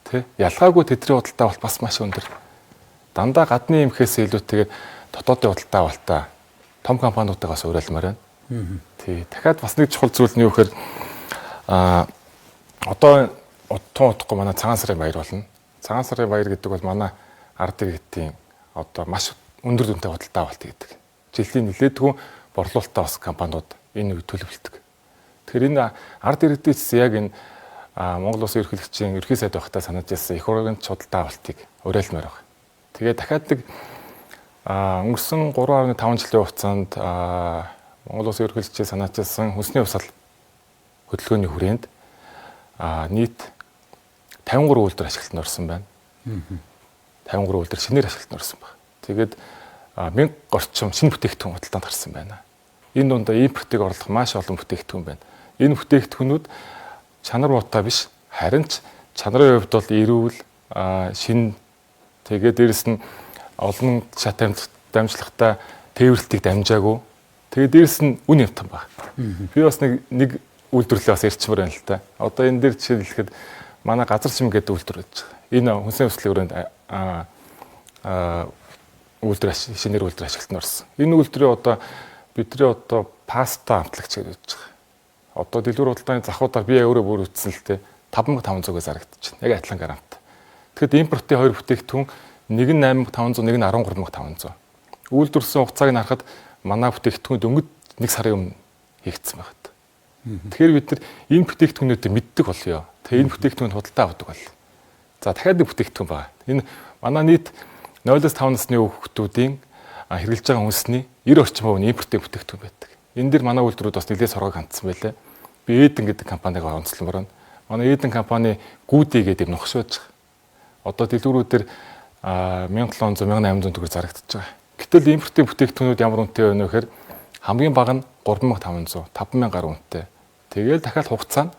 Тэ? Ялгаагүй тэдний худалдаа авалт бас маш өндөр. Дандаа гадны эмхээс илүүтэйгээр дотоодын худалдаа авалтаа том компаниудаас уриалмаар байна. Тий. Дахиад бас нэг чухал зүйл нь юу гэхээр одоо тун удахгүй манай цагаан сарын баяр болно. Цагаан сарын баяр гэдэг бол манай ард иргэдийн одоо маш өндөр дүнтэй худалдаа авалт гэдэг. Жилийн нэлээдгүй борлуулалтаа бас компаниуд энэ үед төлөвлөдөг. Тэгэхээр энэ ард иргэдээс яг энэ Монгол Улсын ерөнхийлөгчийн ерөнхий сайд байхдаа санаж ирсэн эх орны худалдаа авалтыг уриалмаар байна. Тэгээ дахиад нэг өнгөрсөн 3.5 жилийн хугацаанд Монгол Улсын ерөнхийлөгчийн санаачилсан хүнсний хувьсгал хөдөлгөөний хүрээнд нийт 53 үйлдвэр ашиглалтанд орсон байна. 53 үйлдвэр шинээр ашиглалтанд орсон байна. Тэгээд 1000 орчим шинэ бүтээгдэхүүн худалдаанд гарсан байна. Энэ дундаа импортыг орлох маш олон бүтээгдэхүүн байна. Энэ бүтээгдэхүүнүүд чанар муутай биш, харин ч чанарын хувьд бол эрүүл, шин, тэгээд дээрэс нь олон шат дамжлагатай тээвэрлэлтийг дамжаагүй. Тэгээд дээрэс нь үн хямдхан байна. Би бас нэг үйлдвэрлэлээ бас ярьчмаар байна л та. Одоо энэ дээр жишээ хэлэхэд манай газар шим гэдэг үйлдвэр байж байгаа. Энэ хүнсний хувьсгалын өрөөнд үйлдвэр шинээр үйлдвэр ашиглалтанд орсон. Энэ үйлдвэрийн одоо бидний одоо паста амтлагч гэж байж байгаа. Одоо дэлгүүр худалдааны захуудаар би өөрөө бүр үтсэн л дээ 5500-аас зарагдчихна. Яг адилхан гарант. Тэгэхэд импортын хоёр бүтээгдэхүүн нэг нь 8500, нэг нь 13500. Үйлдвэрлэсэн хугацааг нь харахад манай бүтээгдэхүүн дөнгөж 1 сарын өмнө хийгдсэн байна. Тэгэхээр бид нар энэ бүтээгдэхүүнүүдийг мэддэг болёо. Тэгээ энэ бүтээгдэхүүнд худалдаа авдаг бол. За дахиад нэг бүтээгдэхүүн байна. Энэ манай нийт 0-5 насны хүүхдүүдийн хэрэглэж байгаа хүнсний 90 орчим хувь нь импортын бүтээгдэхүүн байдаг. Энэ дэр манай үйлдвэрүүд бас нэлээд соргог хандсан байлээ. Би Эден гэдэг компаниг онцломоор байна. Манай Эден компани Гүди гэдэг юм нухш байж байгаа. Одоо дэлгүүрүүдээр 1700, 1800 төгрөг зарагдчихж байгаа. Гэтэл импортын бүтээгдэхүүнүүд ямар үнэтэй вэ гэхээр хамгийн бага нь 3500, 5000 гаруй үнэтэй. Тэгэл дахиад хугацаа нь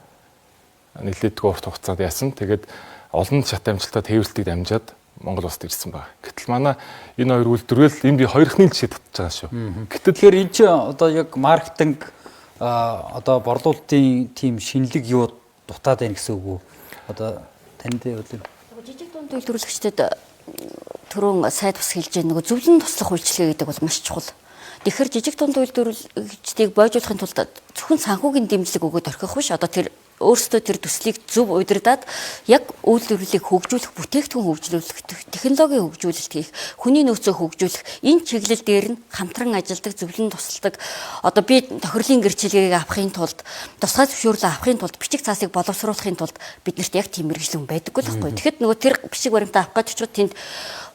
нэлээдгүй урт хугацаанд яасан. Тэгээд олон шат амжилттай тээвэрлэлтийг дамжаад Монгол улсад ирсэн байна. Гэтэл манай энэ хоёр үйлдвэрэл энэ би хоёрхны л жишээ татж байгаа шүү. Гэтэл тэгэхээр энэ чинь одоо яг маркетинг одоо борлуулалтын тийм шинэлэг юу дутаад байна гэсэн үг үү? Одоо танд бол жижиг дунд үйлдвэрлэгчдэд түрүүн сайд бас хэлж байгаа нөгөө зөвлөн туслах үйлчилгээ гэдэг бол маш чухал. Тэгэхээр жижиг дунд үйлдвэрлэгчдийг бойжуулахын тулд зөвхөн санхүүгийн дэмжлэг өгөөд орхих биш. Одоо тэр өөрсдөө тэр төслийг зөв удирдаад яг үйлдвэрлэлийг хөгжүүлэх, бүтээгдэхүүн хөгжүүлэх, технологийн хөгжүүлэлт хийх, хүний нөөцөө хөгжүүлэх энэ чиглэл дээр нь хамтран ажилладаг, зөвлөн тусалдаг. Одоо би тохирлын гэрчлэгийг авахын тулд, тусгай зөвшөөрлөө авахын тулд, бичиг цаасыг боловсруулахын тулд биднэрт яг тийм мэргэжил хүн байдаггүй л байхгүй. Тэгэхэд нөгөө тэр бичиг баримтаа авах гэж очиход тэнд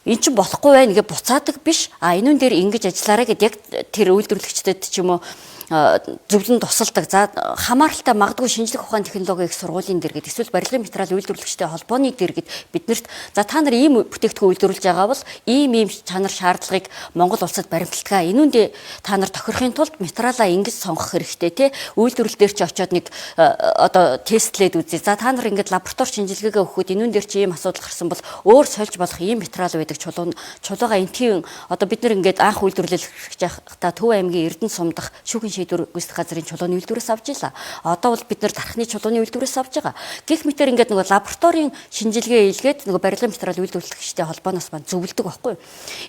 эн чинь болохгүй байна гэж буцаадаг биш. А энүүн дээр ингэж ажиллаарай гэд яг тэр үйлдвэрлэгчдэд ч юм уу зөвлөн тусалдаг. За хамааралтай магадгүй шинжлэх ухааны технологийн их сургуулийн дээр гэд эсвэл барилгын материал үйлдвэрлэгчтэй холбооны дээр гэд биднэрт за та нар ийм бүтээгдэхүүн үйлдвэрлэж байгаа бол ийм ийм чанар шаардлагыг Монгол улсад баримталдаг. Энүүндээ та нар тохирохын тулд материалаа ингэж сонгох хэрэгтэй тий. Үйлдвэрлэл дээр чи очиод нэг одоо тестлээд үзье. За та нар ингэж лаборатори шинжилгээгээ өгөхөд энүүн дээр чи ийм асуудал гарсан бол өөр сольж болох ийм материал байдаг чулуугаа энтхийн одоо бид нар ингээд анх үйлдвэрлэл хийж байхдаа Төв аймгийн Эрдэнэ сумдах шүүхийн шийдвэр гүйцэтгэх газрын чулууны үйлдвэрээс авч илаа. Одоо бол бид нар дархны чулууны үйлдвэрээс авч байгаа. Гэх мэтэр ингээд нөгөө лабораторийн шинжилгээ илгээд нөгөө барилгын материал үйлдвэрлэгчтэй холбооноос маань зөвлөдөг байхгүй юу.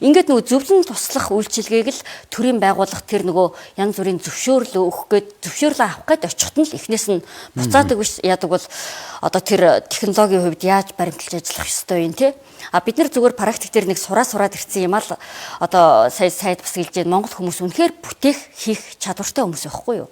Ингээд нөгөө зөвлөн туслах үйлчилгээг л төрийн байгууллага тэр нөгөө янз бүрийн зөвшөөрлөө өгөх гээд зөвшөөрлөө авах гээд очиход нь л эхнээс нь буцаадаг биш яадаг бол одоо тэр технологийн хувьд яаж баримталж ажиллах ёстой юм те. А бид нар зүгээр практик дээр нэг сураад ирсэн юм аа л одоо сая сайд бас хэлж байна. Монгол хүмүүс үнэхээр бүтээх хийх чадвартай хүмүүс байхгүй юу?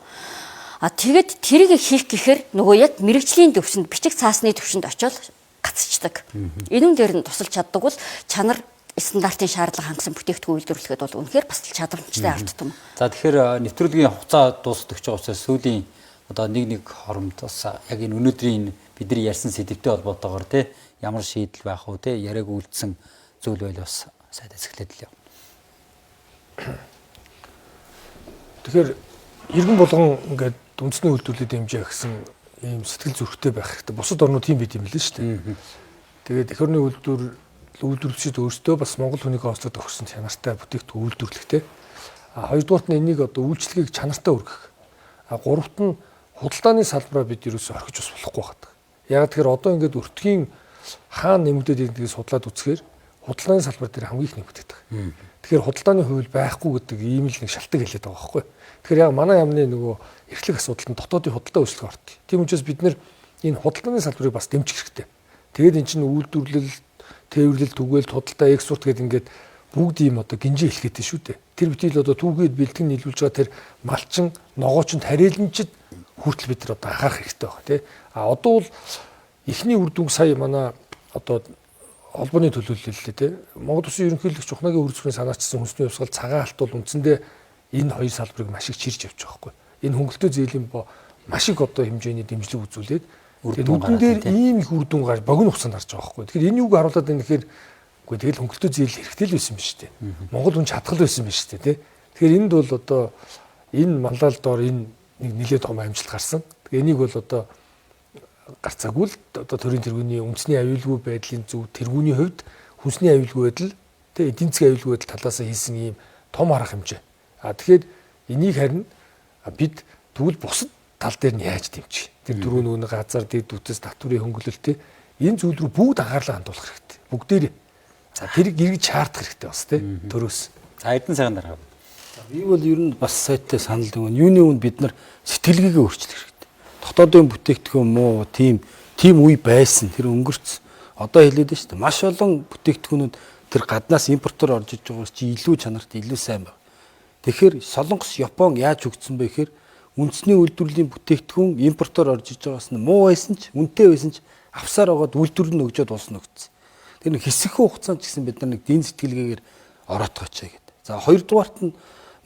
А тэгэд тэрийг хийх гэхээр нөгөө яг мэрэгжлийн төвшөнд бичиг цаасны төвшөнд очиод гацчдаг. Энүүн дээр нь тусалж чаддаг бол чанар стандартын шаардлага хангасан бүтээгдэхүүн үйлдвэрлэхэд бол үнэхээр бас чадвартай ард түмэн. За тэгэхээр нэвтрүүлгийн хугацаа дуусах гэж байгаа учраас сүүлийн одоо нэг хоромд бас яг энэ өнөөдрийн бидний ярьсан сэдвтэй холбоотойгоор те ямар шийдэл байх вэ те яриаг үлдсэн зүйл байл бас сайд эсгэлээд л яв. Тэгэхээр иргэн болгон ингээд үндэсний үйлдвэрлэлд дэмжих гэсэн ийм сэтгэл зүрхтэй байх хэрэгтэй. Бусад орнууд тийм байт юм лээ шүү дээ. Тэгээд эх орны үйлдвэрлэгчид өөрсдөө бас Монгол хүнийг онцлог тохирсон чанартай бүтээгдэхүүн үйлдвэрлэхтэй. А хоёрдугаарт нь энийг одоо үйлчлэгийг чанартай өргөх. А гуравт нь худалдааны салбараа бид ерөөсөө орхиж бас болохгүй байдаг. Яг тэгэхээр одоо ингээд өртгийн хаана нэмэгдээд байдгийг судлаад үзэхээр худалдааны салбар дээр хамгийн их нэмэгддэг. Тэгэхээр худалдааны хууль байхгүй гэдэг ийм л нэг шалтгаан хэлээд байгаа байхгүй. Тэгэхээр яг манай яамны нөгөө эрхлэх асуудалд нь дотоодын худалдаа үйлчлэг ордог. Тийм учраас бид нэр энэ худалдааны салбарыг бас дэмжих хэрэгтэй. Тэгээд эн чинь үйлдвэрлэл, тээвэрлэл, түгээлт, худалдаа, экспорт гэдэг ингээд бүгд ийм одоо гинжин хэлхээтэй шүү дээ. Тэр битгий л одоо түүгээд бэлтгэн нийлүүлж байгаа тэр малчин, ногоочин, тариаланчид хүртэл бид нар одоо анхаарах хэрэгтэй байна тий. А одоо бол эхний үр дүнг сая манай одоо холбооны төлөөлөл лээ тий. Монгол Улсын ерөнхийлөгч Ухнагийн өр зүрхний санаачсан хүнсний хувьсгал цагаан алт бол үндсэндээ энэ хоёр салбарыг маш их чирч явж байгаа байхгүй. Энэ хөнгөлтөө зээлийн бо маш их одоо хэмжээний дэмжлэг үзүүлээд нүдэн дээр ийм их үр дүн гарч богино хугацаанд гарч байгаа байхгүй. Тэгэхээр энэ юуг харуулад байна гэхээр үгүй тэгэл хөнгөлтөө зээл хэрэгтэй л байсан юм шүү дээ. Монгол хүн чадхал байсан юм шүү дээ тий. Тэгэхээр энд бол одоо энэ манлаал доор энэ нэг нэлээд том амжилт гарсан. Тэгээ энийг бол одоо гарцаагүй л одоо төрийн тэргүүний үндэсний аюулгүй байдлын зөв тэргүүний хувьд хүнсний аюулгүй байдал тий эдийн засгийн аюулгүй байдал талаас хийсэн ийм том арга хэмжээ. А тэгэхээр энийг харин бид тэгвэл бусад тал дээр нь яаж дэмжих? Тэр дөрөв нөгөө газар дэд үтс татврын хөнгөлөлттэй энэ зүйл рүү бүгд анхаарлаа хандуулах хэрэгтэй. Бүгдээрээ. За тэрийг эргэж шаардах хэрэгтэй бас тий төрөөс. За Эрдэнэ сайхан дарга. Би бол ер нь бас сайттай санал өгнө. Юуны өмнө бид нар сэтгэлгээгээ өөрчлөх хэрэгтэй. Дотоодын бүтээгдэхүүн муу тийм үе байсан. Тэр өнгөрцөн. Одоо хэлээд байна шүү дээ. Маш олон бүтээгдэхүүнүүд тэр гаднаас импортоор орж иж байгаас чи илүү чанарт илүү сайн байна. Тэгэхээр Солонгос, Япон яаж хөгжсөн бэ гэхээр үндэсний үйлдвэрлэлийн бүтээгдэхүүн импортоор орж иж байгаас нь муу байсан ч үнэтэй байсан ч авсаар байгаад үйлдвэр нь өгжөөд улс нөгдсөн. Тэр нэг хэсэгхэн хугацаанд ч гэсэн бид нар нэг дийн сэтгэлгээгээр ороотгооч гэдэг. За хоёрдугаарт нь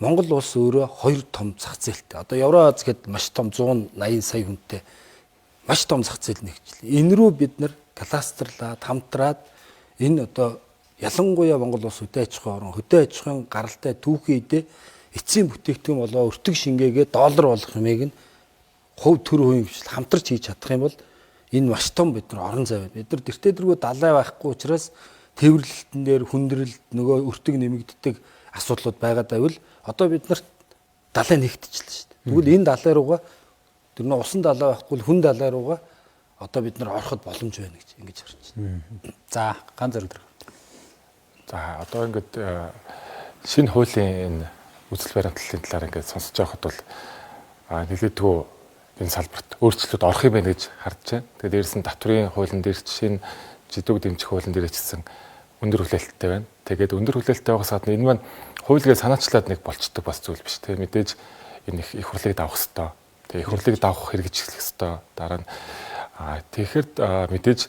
Монгол улс өөрөө хоёр том зах зээлтэй. Одоо Евроаз гээд маш том 180 сая хүнтэй маш том зах зээл нэгжлээ. Энэ рүү бид нар кластерлаад хамтраад энэ одоо ялангуяа Монгол улс хөдөө аж ахуйн орон, хөдөө аж ахуйн гаралтай түүхийн үедээ эцсийн бүтээгдэхүүн болоо өртөг шингээгээ доллар болох юмыг нь хувь төр хувийн хвшил хамтарч хийж чадах юм бол энэ маш том бид нар орон зай байна. Бид нар дэртээ дэргүү далай байхгүй учраас тээвэрлэлтэн дээр хүндрэлт нөгөө өртөг нэмэгддэг асуудлууд байгаад байвал одоо бид нарт далай нэгтчихлээ шүү дээ. Тэгвэл энэ далай руугаа тэр нөө усан далай байхгүй хүн далай руугаа одоо бид нар ороход боломж байна гэж ингэж харж байна. За ганц зэрэг. За одоо ингээд шинэ хуулийн энэ үзэл баримтлалын талаар ингээд сонсож байхад бол нэлээдгүй энэ салбарт өөрчлөлт орох юм байна гэж харж байна. Тэгээд дээрээс нь татврын хуулийн дээр ч шинэ жидүүг дэмжих хуулийн дээр ч гэсэн өндөр хүлээлттэй байна. Тэгээд өндөр хүлээлттэй байгаас гадна энэ маань хуулигээ санаачлаад нэг болчдөг бас зүйл биш те. Мэдээж энэ их хурлыг давах хэвээр. Тэгээд их хурлыг давах хэрэгжих хэвээр. Дараа нь тэгэхээр мэдээж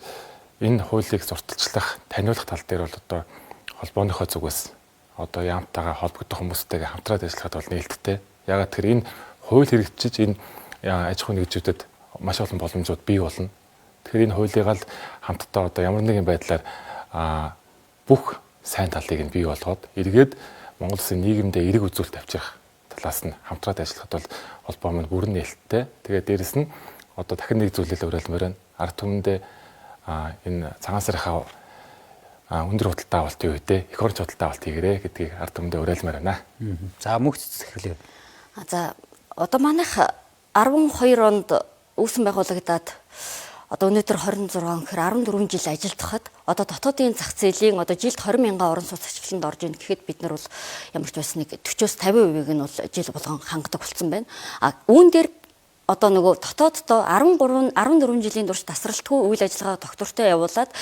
энэ хуулийг сурталчлах, таниулах тал дээр бол одоо холбооныхоо зүгээс одоо яамтайгаа холбогдох хүмүүстэйгээ хамтраад ажиллахад бол нээлттэй. Ягаад тэгэхээр энэ хууль хэрэгжиж энэ аж ахуйн нэгжүүдэд маш олон боломжууд бий болно. Тэгэхээр энэ хуулийг л хамтдаа одоо ямар нэгэн байдлаар бүх сайн талыг нь бий болгоод эргээд Монгол улсын нийгэмдээ эерэг үзүүлэлт авчрах талаас нь хамтраад ажиллахад бол холбоо маань бүрэн нээлттэй. Тэгээд дээрэс нь одоо дахин нэг зүйлэл уриалмаар байна. Ард түмэндээ энэ цагаан сарынхаа өндөр худалдаа авалтын үедээ эх орон худалдаа авалт хийгэрээ гэдгийг ард түмэндээ уриалмаар байна. За мөнх цэцэрлэг. За одоо манайх 12 онд үүсэн байгуулагдаад одоо өнөөдөр 26 он гэхээр 14 жил ажилладахад одоо дотоодын зах зээлийн одоо жилд 20 мянган орон сууц ашиглалтанд орж ийн гэхэд бид нар бол ямар ч байсан нэг 40-оос 50%-ийг нь бол жил болгон хангадаг болсон байна. А үүн дээр одоо нөгөө дотооддоо 13 14 жилийн турш тасралтгүй үйл ажиллагаа доктортой явуулаад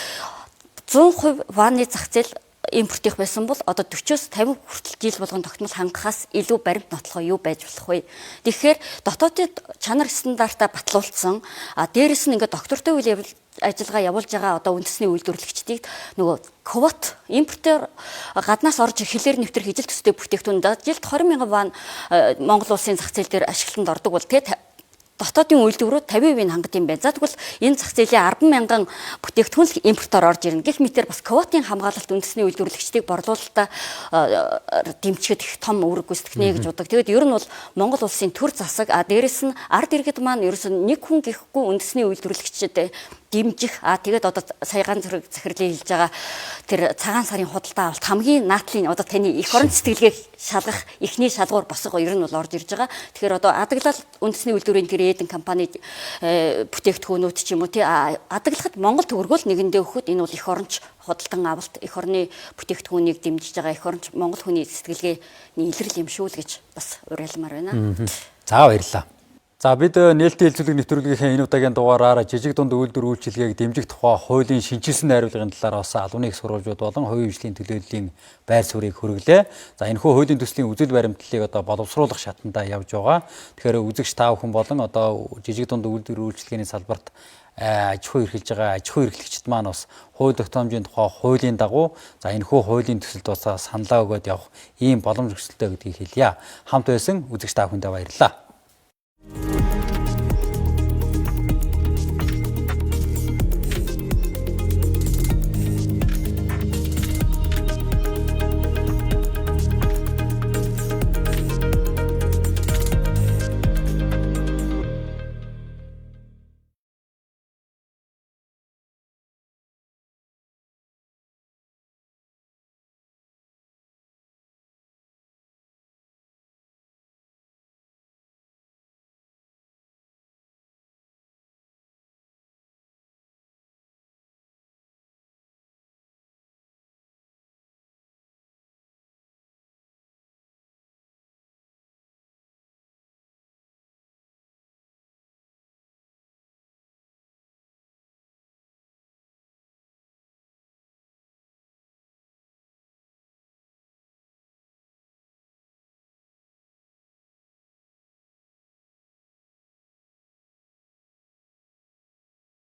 100% вааны зах зээл импортих байсан бол одоо 40-оос 50 хүртэл жил болгон тогтмол хангахаас илүү баримт нотлохоо юу байж болох вэ? Тэгэхээр дотоодын чанар стандартаа батлуулсан, а дээрэс нь ингээд доктортой үйл ажиллагаа явуулж байгаа одоо үндэсний үйлдвэрлэгчдийг нөгөө квот импортоор гаднаас орж хэлээр нэвтрэх ижил төстэй бүтээгдэхүүн жилд 20 мянган ван Монгол улсын зах зээл дээр ашиглалтанд ордог бол тэ дотоодын үйлдвэрүүд 50% нь хангад юм байна. За тэгвэл энэ зах зээлийн 10 мянган бүтээгдэхүүн л импортоор орж ирнэ. Гэх мэтэр бас квотын хамгаалалт үндэсний үйлдвэрлэгчдийг борлуулалтаа дэмжихэд их том үүрэг гүйцэтгэнэ гэж боддог. Тэгээд ер нь бол Монгол улсын төр засаг, а дээрэс нь ард иргэд маань ерөөсөн нэг хүн гэхгүй үндэсний үйлдвэрлэгчдэд дэмжих, а тэгээд одоо саягаан зэрэг захирлын хэлж байгаа тэр цагаан сарын худалдаа авалт хамгийн наадлын одоо таны эх орон сэтгэлгээг шалгах эхний шалгуур босго ер нь бол орж ирж байгаа. Тэгэхээр одоо адаглал үндэсний үйлдвэрийн тэр Эден компани бүтээгдэхүүнүүд ч юм уу тий адаглахад Монгол төгрөгөөл нэгэндээ өгөхөд энэ бол эх оронч худалдан авалт, эх орны бүтээгдэхүүнийг дэмжиж байгаа эх оронч Монгол хүний сэтгэлгээний илрэл юм шүү л гэж бас уриалмаар байна. За баярлалаа. За, бид нээлттэй хэлцүүлэг нэвтрүүлгийнхээ энэ удаагийн дугаараар жижиг дунд үйлдвэр үйлчилгээг дэмжих тухай хуулийн шинэчилсэн найруулгын талаар бас албаны их сурвалжууд болон хувийн хөгжлийн төлөөллийн байр суурийг хүргэлээ. За, энэхүү хуулийн төслийн үзэл баримтлалыг одоо боловсруулах шатанда явж байгаа. Тэгэхээр үзэгч та бүхэн болон одоо жижиг дунд үйлдвэр үйлчилгээний салбарт аж ахуй эрхэлж байгаа аж ахуй эрхлэгчид маань бас хууль тогтоомжийн тухай хуулийн дагуу, за, энэхүү хуулийн төсөлд бас саналаа өгөөд явах ийм боломж хүсэлтэй гэдгийг хэлье. Хамт байсан үзэгч та бүхэндээ баярлалаа.